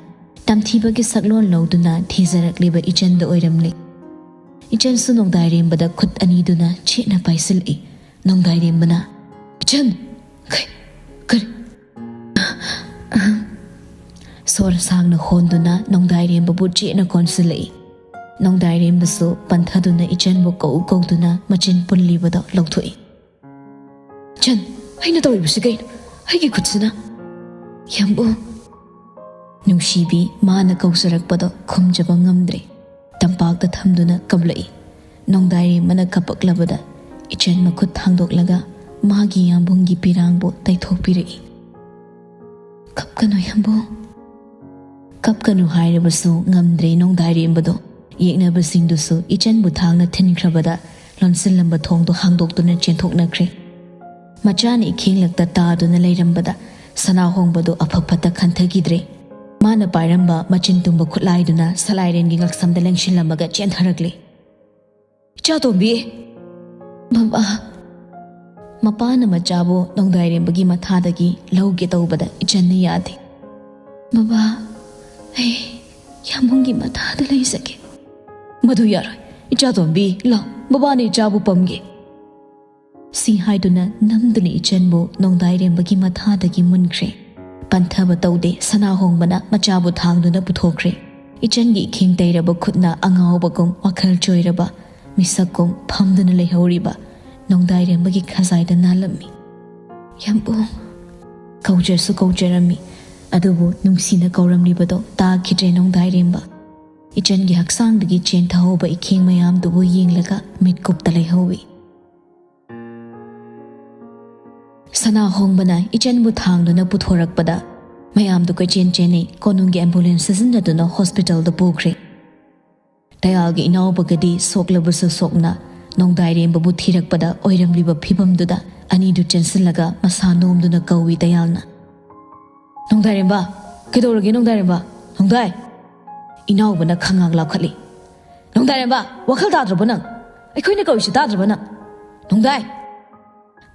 ꯇꯝꯊꯤꯕꯒꯤ ꯁꯛꯂꯣꯟ ꯂꯧꯗꯨꯅ ꯊꯤꯖꯔꯛꯂꯤꯕ ꯏꯆꯟꯗ ꯑꯣꯏꯔꯝꯂꯦ꯫ ꯏꯆꯟꯁꯨ ꯅꯣꯡꯗꯥꯏꯔꯦꯝꯕꯗ ꯈꯨꯠ ꯑꯅꯤꯗꯨꯅ ꯆꯦꯠꯅ ꯄꯥꯏꯁꯤꯜꯂꯛꯏ꯫ ꯅꯣꯡꯗꯥꯏꯔꯦꯝꯕꯅ, "ꯏꯆꯟ! ꯀꯩ-, ꯀꯔꯤ, ꯁꯣꯔ ꯁꯥꯡꯅ ꯍꯣꯟꯗꯨꯅ ꯅꯣꯡꯗꯥꯏꯔꯦꯝꯕꯕꯨ ꯆꯦꯠꯅ ꯀꯣꯟꯁꯤꯜꯂꯛꯏ꯫ ꯅꯣꯡꯗꯥꯏꯔꯦꯝꯕꯁꯨ ꯄꯟꯊꯗꯨꯅ ꯏꯆꯟꯕꯨ ꯀꯧ ꯀꯧꯗꯨꯅ ꯃꯆꯤꯟ ꯄꯨꯜꯂꯤꯕꯗꯣ ꯂꯧꯊꯣꯛꯏ꯫ "ꯏꯆꯟ, ꯑꯩꯅ ꯇꯧꯔꯤꯕꯁꯤ ꯀꯩꯅꯣ? ꯑꯩꯒꯤ ꯈꯨꯠꯁꯤꯅ!" "ꯌꯥꯝꯕꯨꯡ!" ꯅꯨꯡꯁꯤꯕꯤ ꯃꯥꯅ ꯀꯧꯖꯔꯛꯄꯗꯣ ꯈꯨꯝꯖꯕ ꯉꯝꯗ꯭ꯔꯦ꯫ ꯇꯝꯄꯥꯛꯇ ꯊꯝꯗꯨꯅ ꯀꯞꯂꯛꯏ꯫ ꯅꯣꯡꯗꯥꯏꯔꯦꯝꯕꯅ ꯀꯞꯄꯛꯂꯕꯗ ꯏꯆꯟ ꯃꯈꯨꯠ ꯊꯥꯡꯗꯣꯛꯂꯒ ꯃꯥꯒꯤ ꯌꯥꯝꯕꯨꯡꯒꯤ ꯄꯤꯔꯥꯡꯕꯨ ꯇꯩꯊꯣꯛꯄꯤꯔꯛꯏ꯫ "ꯀꯞꯀꯅꯨ ꯌꯥꯝꯕꯨꯡ, ꯀꯞꯀꯅꯨ" ꯍꯥꯏꯔꯕꯁꯨ ꯉꯝꯗ꯭ꯔꯦ ꯅꯣꯡꯗꯥꯏꯔꯦꯝꯕꯗꯣ꯫ ꯌꯦꯛꯅꯕꯁꯤꯡꯗꯨꯁꯨ ꯏꯆꯟꯕꯨ ꯊꯥꯡꯅ ꯊꯤꯟꯈ꯭ꯔꯕꯗ ꯂꯣꯟꯁꯤꯜꯂꯝꯕ ꯊꯣꯡꯗꯣ ꯍꯥꯡꯗꯣꯛꯇꯨꯅ ꯆꯦꯟꯊꯣꯛꯅꯈ꯭ꯔꯦ꯫ ꯃꯆꯥꯅ ꯏꯈꯦꯡꯂꯛꯇ ꯇꯥꯗꯨꯅ ꯂꯩꯔꯝꯕꯗ ꯁꯅꯥꯍꯣꯡꯕꯗꯨ ꯑꯐ ꯐꯠꯇ ꯈꯟꯊꯈꯤꯗ꯭ꯔꯦ꯫ ꯃꯥꯅ ꯄꯥꯏꯔꯝꯕ ꯃꯆꯤꯟ ꯇꯨꯝꯕ ꯈꯨꯠꯂꯥꯏꯗꯨꯅ ꯁꯂꯥꯏꯔꯦꯟꯒꯤ ꯉꯛꯁꯝꯗ ꯂꯦꯡꯁꯤꯜꯂꯝꯃꯒ ꯆꯦꯟꯊꯔꯛꯂꯦ꯫ "ꯏꯆꯥꯇꯣꯝꯕꯤ!" "ꯕꯕꯥ!" ꯃꯄꯥꯅ ꯃꯆꯥꯕꯨ ꯅꯣꯡꯗꯥꯏꯔꯦꯝꯕꯒꯤ ꯃꯊꯥꯗꯒꯤ ꯂꯧꯒꯦ ꯇꯧꯕꯗ ꯏꯆꯟꯅ ꯌꯥꯗꯦ꯫ "ꯕꯕꯥ, ꯑꯩ ꯌꯥꯝꯕꯨꯡꯒꯤ ꯃꯊꯥꯗ ꯂꯩꯖꯒꯦ꯫" "ꯃꯗꯨ ꯌꯥꯔꯣꯏ꯫ ꯏꯆꯥꯇꯣꯝꯕꯤ, ꯂꯥꯎ, ꯕꯕꯥꯅ ꯏꯆꯥꯕꯨ ꯄꯝꯒꯦ꯫" ꯁꯤ ꯍꯥꯏꯗꯨꯅ ꯅꯝꯗꯨꯅ ꯏꯆꯟꯕꯨ ꯅꯣꯡꯗꯥꯏꯔꯦꯝꯕꯒꯤ ꯃꯊꯥꯗꯒꯤ ꯃꯨꯟꯈ꯭ꯔꯦ꯫ ꯄꯟꯊꯕ ꯇꯧꯗꯦ, ꯁꯅꯥꯍꯣꯡꯕꯅ ꯃꯆꯥꯕꯨ ꯊꯥꯡꯗꯨꯅ ꯄꯨꯊꯣꯛꯈ꯭ꯔꯦ꯫ ꯏꯆꯟꯒꯤ ꯏꯈꯦꯡ ꯇꯩꯔꯕ ꯈꯨꯠꯅ ꯑꯉꯥꯎꯕꯒꯨꯝ ꯋꯥꯈꯜ ꯆꯣꯏꯔꯕ ꯃꯤꯁꯛꯀꯨꯝ ꯐꯝꯗꯨꯅ ꯂꯩꯍꯧꯔꯤꯕ ꯅꯣꯡꯗꯥꯏꯔꯦꯝꯕꯒꯤ ꯈꯖꯥꯏꯗ ꯅꯥꯜꯂꯝꯃꯤ꯫ "ꯌꯥꯝꯕꯨꯡ!" ꯀꯧꯖꯁꯨ ꯀꯧꯖꯔꯝꯃꯤ, ꯑꯗꯨꯕꯨ ꯅꯨꯡꯁꯤꯅ ꯀꯧꯔꯝꯂꯤꯕꯗꯣ ꯇꯥꯈꯤꯗ꯭ꯔꯦ ꯅꯣꯡꯗꯥꯏꯔꯦꯝꯕ꯫ ꯏꯆꯟꯒꯤ ꯍꯛꯆꯥꯡꯗꯒꯤ ꯆꯦꯟꯊꯍꯧꯕ ꯏꯈꯦꯡ ꯃꯌꯥꯝꯗꯨꯕꯨ ꯌꯦꯡꯂꯒ ꯃꯤꯠꯀꯨꯞꯇ ꯂꯩꯍꯧꯏ꯫ ꯁꯅꯥꯍꯣꯡꯕꯅ ꯏꯆꯟꯕꯨ ꯊꯥꯡꯗꯨꯅ ꯄꯨꯊꯣꯔꯛꯄꯗ ꯃꯌꯥꯝꯗꯨ ꯀꯣꯏꯆꯦꯟ ꯆꯦꯟꯅꯩ꯫ ꯀꯣꯅꯨꯡꯒꯤ ꯑꯦꯝꯕꯨꯂꯦꯟꯁ ꯁꯤꯖꯤꯟꯅꯗꯨꯅ ꯍꯣꯁꯄꯤꯇꯥꯜꯗ ꯄꯨꯈ꯭ꯔꯦ꯫ ꯗꯌꯥꯜꯒꯤ ꯏꯅꯥꯎꯕꯒꯗꯤ ꯁꯣꯛꯂꯕꯁꯨ ꯁꯣꯛꯅ ꯅꯣꯡꯗꯥꯏꯔꯦꯝꯕꯕꯨ ꯊꯤꯔꯛꯄꯗ ꯑꯣꯏꯔꯝꯂꯤꯕ ꯐꯤꯚꯝꯗꯨꯗ ꯑꯅꯤꯗꯨ ꯆꯦꯟꯁꯤꯜꯂꯒ ꯃꯁꯥ ꯅꯣꯝꯗꯨꯅ ꯀꯧꯏ ꯗꯌꯥꯜꯅ꯫ "ꯅꯣꯡꯗꯥꯏꯔꯦꯝꯕ! ꯀꯩꯗꯧꯔꯒꯦ ꯅꯣꯡꯗꯥꯏꯔꯦꯝꯕ? ꯅꯣꯡꯗꯥꯏ!" ꯏꯅꯥꯎꯕꯅ ꯈꯪꯉꯥꯡ ꯂꯥꯎꯈꯠꯂꯤ꯫ "ꯅꯣꯡꯗꯥꯏꯔꯦꯝꯕ, ꯋꯥꯈꯜ ꯇꯥꯗ꯭ꯔꯕꯣ ꯅꯪ? ꯑꯩꯈꯣꯏꯅ ꯀꯧꯔꯤꯁꯤ ꯇꯥꯗ꯭ꯔꯕ ꯅꯪ? ꯅꯣꯡꯗꯥꯏ!"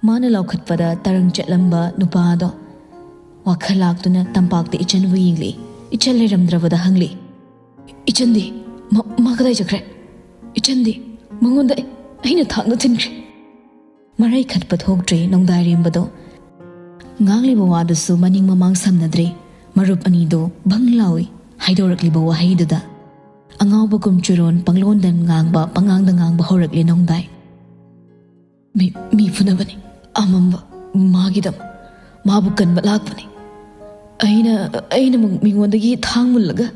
ꯃꯥꯅ ꯂꯥꯎꯈꯠꯄꯗ ꯇꯔꯪ ꯆꯠꯂꯝꯕ ꯅꯨꯄꯥꯗꯣ ꯋꯥꯈꯜ ꯂꯥꯛꯇꯨꯅ ꯇꯝꯄꯥꯛꯇ ꯏꯆꯟꯕꯨ ꯌꯦꯡꯂꯛꯏ꯫ ꯏꯆꯟ ꯂꯩꯔꯝꯗ꯭ꯔꯕꯗ ꯍꯪꯂꯛꯏ, "ꯏꯆꯟꯗꯤ? ꯃ-, ꯃꯥ ꯀꯗꯥꯏ ꯆꯠꯈ꯭ꯔꯦ? ꯏꯆꯟꯗꯤ? ꯃꯉꯣꯟꯗ ꯑꯩ-, ꯑꯩꯅ ꯊꯥꯡꯅ ꯊꯤꯟꯈ꯭ꯔꯦ꯫" ꯃꯔꯩ ꯈꯠꯄ ꯊꯣꯛꯇ꯭ꯔꯦ ꯅꯣꯡꯗꯥꯏꯔꯦꯝꯕꯗꯣ꯫ ꯉꯥꯡꯂꯤꯕ ꯋꯥꯗꯨꯁꯨ ꯃꯅꯤꯡ ꯃꯃꯥꯡ ꯁꯝꯅꯗ꯭ꯔꯦ꯫ ꯃꯔꯨꯞ ꯑꯅꯤꯗꯣ ꯕꯪ ꯂꯥꯎꯏ ꯍꯥꯏꯗꯣꯔꯛꯂꯤꯕ ꯋꯥꯍꯩꯗꯨꯗ꯫ ꯑꯉꯥꯎꯕꯒꯨꯝ ꯆꯨꯔꯣꯟ ꯄꯪꯂꯣꯟꯗ ꯉꯥꯡꯕ, ꯄꯉꯥꯡꯗ ꯉꯥꯡꯕ ꯍꯧꯔꯛꯂꯦ ꯅꯣꯡꯗꯥꯏ꯫ "ꯃꯤ, ꯃꯤ ꯐꯨꯅꯕꯅꯤ, ꯑꯃꯝꯕ, ꯃꯥꯒꯤꯗꯃꯛ, ꯃꯥꯕꯨ ꯀꯟꯕ ꯂꯥꯛꯄꯅꯤ꯫ ꯑꯩꯅ, ꯑꯩꯅ ꯃꯉꯣꯟꯗꯒꯤ ꯊꯥꯡ ꯃꯨꯜꯂꯒ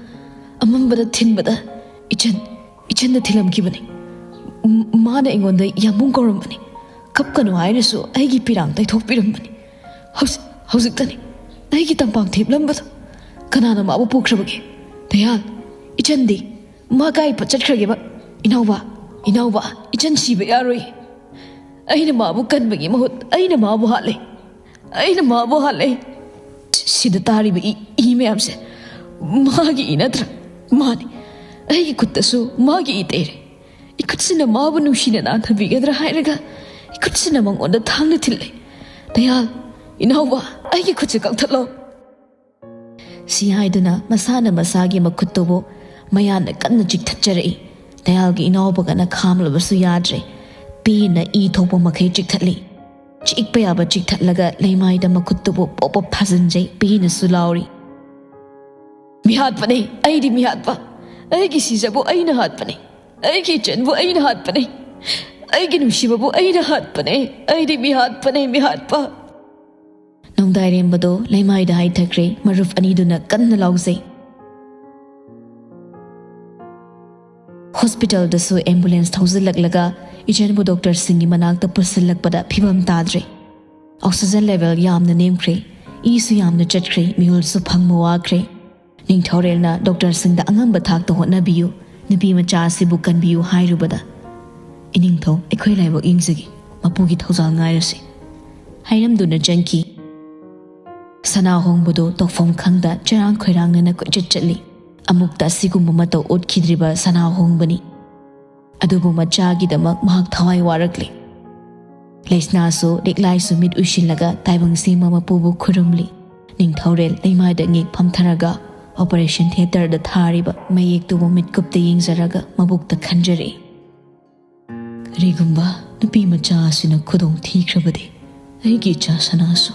ꯑꯃꯝꯕꯗ ꯊꯤꯟꯕꯗ ꯏꯆꯟ, ꯏꯆꯟꯗ ꯊꯤꯜꯂꯝꯈꯤꯕꯅꯤ꯫ ꯃꯥꯅ ꯑꯩꯉꯣꯟꯗ ꯌꯥꯝꯕꯨꯡ ꯀꯧꯔꯝꯕꯅꯤ꯫ ꯀꯞꯀꯅꯨ ꯍꯥꯏꯔꯁꯨ ꯑꯩꯒꯤ ꯄꯤꯔꯥꯡ ꯇꯩꯊꯣꯛꯄꯤꯔꯝꯕꯅꯤ꯫ ꯍꯧꯖꯤꯛ, ꯍꯧꯖꯤꯛꯇꯅꯤ ꯑꯩꯒꯤ ꯇꯝꯄꯥꯛ ꯊꯦꯞꯂꯝꯕꯗꯣ꯫ ꯀꯅꯥꯅ ꯃꯥꯕꯨ ꯄꯨꯈ꯭ꯔꯕꯒꯦ? ꯗꯌꯥꯜ, ꯏꯆꯟꯗꯤ? ꯃꯥ ꯀꯥꯏ ꯆꯠꯈ꯭ꯔꯒꯦꯕ? ꯏꯅꯥꯎꯕ, ꯏꯅꯥꯎꯕ, ꯏꯆꯟ ꯁꯤꯕ ꯌꯥꯔꯣꯏ꯫ ꯑꯩꯅ ꯃꯥꯕꯨ ꯀꯟꯕꯒꯤ ꯃꯍꯨꯠ ꯑꯩꯅ ꯃꯥꯕꯨ ꯍꯥꯠꯂꯦ꯫ ꯑꯩꯅ ꯃꯥꯕꯨ ꯍꯥꯠꯂꯦ꯫ ꯁꯤꯗ ꯇꯥꯔꯤꯕ ꯏ, ꯏ ꯃꯌꯥꯝꯁꯦ ꯃꯥꯒꯤ ꯏ ꯅꯠꯇ꯭ꯔꯥ? ꯃꯥꯅꯤ꯫ ꯑꯩꯒꯤ ꯈꯨꯠꯇꯁꯨ ꯃꯥꯒꯤ ꯏ ꯇꯩꯔꯦ꯫ ꯏꯈꯨꯠꯁꯤꯅ ꯃꯥꯕꯨ ꯅꯨꯡꯁꯤꯅ ꯅꯥꯟꯊꯕꯤꯒꯗ꯭ꯔꯥ ꯍꯥꯏꯔꯒ ꯏꯈꯨꯠꯁꯤꯅ ꯃꯉꯣꯟꯗ ꯊꯥꯡꯅ ꯊꯤꯜꯂꯦ꯫ ꯗꯌꯥꯜ, ꯏꯅꯥꯎꯕ, ꯑꯩꯒꯤ ꯈꯨꯠꯁꯦ ꯀꯛꯊꯠꯂꯣ꯫ ꯁꯤ ꯍꯥꯏꯗꯨꯅ ꯃꯁꯥꯅ ꯃꯁꯥꯒꯤ ꯃꯈꯨꯠꯇꯨꯕꯨ ꯃꯌꯥꯅ ꯀꯟꯅ ꯆꯤꯛꯊꯠꯆꯔꯛꯏ꯫ ꯗꯌꯥꯜꯒꯤ ꯏꯅꯥꯎꯕꯒꯅ ꯈꯥꯝꯂꯕꯁꯨ ꯌꯥꯗ꯭ꯔꯦ꯫ ꯄꯦꯅ ꯏ ꯊꯣꯛꯄ ꯃꯈꯩ ꯆꯤꯛꯊꯠꯂꯤ꯫ ꯆꯤꯛꯄ ꯌꯥꯕ ꯆꯤꯛꯊꯠꯂꯒ ꯂꯩꯃꯥꯏꯗ ꯃꯈꯨꯠꯇꯨꯕꯨ ꯄꯣꯞ ꯄꯣꯞ ꯊꯥꯖꯤꯟꯖꯩ꯫ ꯄꯦꯅꯁꯨ ꯂꯥꯎꯔꯤ꯫ "ꯃꯤꯍꯥꯠꯄꯅꯦ, ꯑꯩꯗꯤ ꯃꯤꯍꯥꯠꯄ꯫ ꯑꯩꯒꯤ ꯁꯤꯖꯕꯨ ꯑꯩꯅ ꯍꯥꯠꯄꯅꯦ꯫ ꯑꯩꯒꯤ ꯏꯆꯟꯕꯨ ꯑꯩꯅ ꯍꯥꯠꯄꯅꯦ꯫ ꯑꯩꯒꯤ ꯅꯨꯡꯁꯤꯕꯕꯨ ꯑꯩꯅ ꯍꯥꯠꯄꯅꯦ꯫ ꯑꯩꯗꯤ ꯃꯤꯍꯥꯠꯄꯅꯦ, ꯃꯤꯍꯥꯠꯄ꯫" ꯅꯣꯡꯗꯥꯏꯔꯦꯝꯕꯗꯣ ꯂꯩꯃꯥꯏꯗ ꯍꯥꯏꯊꯈ꯭ꯔꯦ꯫ ꯃꯔꯨꯞ ꯑꯅꯤꯗꯨꯅ ꯀꯟꯅ ꯂꯥꯎꯖꯩ꯫ ꯍꯣꯁꯄꯤꯇꯥꯜꯗꯁꯨ ꯑꯦꯝꯕꯨꯂꯦꯟꯁ ꯊꯧꯖꯤꯜꯂꯛꯂꯒ ꯏꯆꯟꯕꯨ ꯗꯣꯛꯇꯔꯁꯤꯡꯒꯤ ꯃꯅꯥꯛꯇ ꯄꯨꯁꯤꯜꯂꯛꯄꯗ ꯐꯤꯕꯝ ꯇꯥꯗ꯭ꯔꯦ꯫ ꯑꯣꯛꯁꯤꯖꯟ ꯂꯦꯚꯦꯜ ꯌꯥꯝꯅ ꯅꯦꯝꯈ꯭ꯔꯦ꯫ ꯏꯁꯨ ꯌꯥꯝꯅ ꯆꯠꯈ꯭ꯔꯦ꯫ ꯃꯤꯍꯨꯜꯁꯨ ꯐꯪꯕ ꯋꯥꯈ꯭ꯔꯦ꯫ ꯅꯤꯡꯊꯧꯔꯦꯜꯅ ꯗꯣꯛꯇꯔꯁꯤꯡꯗ ꯑꯉꯝꯕ ꯊꯥꯛꯇ ꯍꯣꯠꯅꯕꯤꯌꯨ, ꯅꯨꯄꯤ ꯃꯆꯥ ꯑꯁꯤꯕꯨ ꯀꯟꯕꯤꯌꯨ ꯍꯥꯏꯔꯨꯕꯗ, "ꯏꯅꯤꯡꯊꯧ, ꯑꯩꯈꯣꯏ ꯂꯥꯏꯕꯛ ꯌꯦꯡꯖꯒꯦ, ꯃꯄꯨꯒꯤ ꯊꯧꯖꯥꯜ ꯉꯥꯏꯔꯁꯤ" ꯍꯥꯏꯔꯝꯗꯨꯅ ꯆꯪꯈꯤ꯫ ꯁꯅꯥ ꯍꯣꯡꯕꯗꯨ ꯇꯧꯐꯝ ꯈꯪꯗ ꯆꯔꯥꯡ ꯈꯣꯏꯔꯥꯡꯅꯅ ꯀꯣꯏꯆꯠ ꯆꯠꯂꯤ꯫ ꯑꯃꯨꯛꯇ ꯑꯁꯤꯒꯨꯝꯕ ꯃꯇꯧ ꯎꯠꯈꯤꯗ꯭ꯔꯤꯕ ꯁꯅꯥ ꯍꯣꯡꯕꯅꯤ꯫ ꯑꯗꯨꯕꯨ ꯃꯆꯥꯒꯤꯗꯃꯛ ꯃꯍꯥꯛ ꯊꯋꯥꯏ ꯋꯥꯔꯛꯂꯤ꯫ ꯂꯩꯁꯅꯥꯁꯨ ꯂꯤꯛꯂꯥꯏꯁꯨ ꯃꯤꯠ ꯎꯏꯁꯤꯜꯂꯒ ꯇꯥꯏꯕꯪ ꯁꯦꯝꯕ ꯃꯄꯨꯕꯨ ꯈꯨꯔꯨꯝꯂꯤ꯫ ꯅꯤꯡꯊꯧꯔꯦꯜ ꯂꯩꯃꯥꯏꯗ ꯉꯦꯛ ꯐꯝꯊꯔꯒ ꯑꯣꯄꯔꯦꯁꯟ ꯊꯤꯌꯦꯇꯔꯗ ꯊꯥꯔꯤꯕ ꯃꯌꯦꯛꯇꯨꯕꯨ ꯃꯤꯠꯀꯨꯞꯇ ꯌꯦꯡꯖꯔꯒ ꯃꯕꯨꯛꯇ ꯈꯟꯖꯔꯛꯏ, "ꯀꯔꯤꯒꯨꯝꯕ ꯅꯨꯄꯤ ꯃꯆꯥ ꯑꯁꯤꯅ ꯈꯨꯗꯣꯡ ꯊꯤꯈ꯭ꯔꯕꯗꯤ ꯑꯩꯒꯤ ꯏꯆꯥ ꯁꯅꯥꯁꯨ?"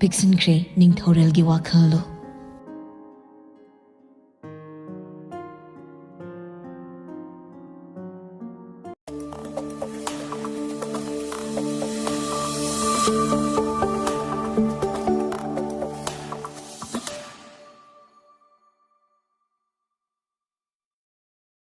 ꯄꯤꯛꯁꯤꯟꯈ꯭ꯔꯦ ꯅꯤꯡꯊꯧꯔꯦꯜꯒꯤ ꯋꯥꯈꯜꯗꯣ꯫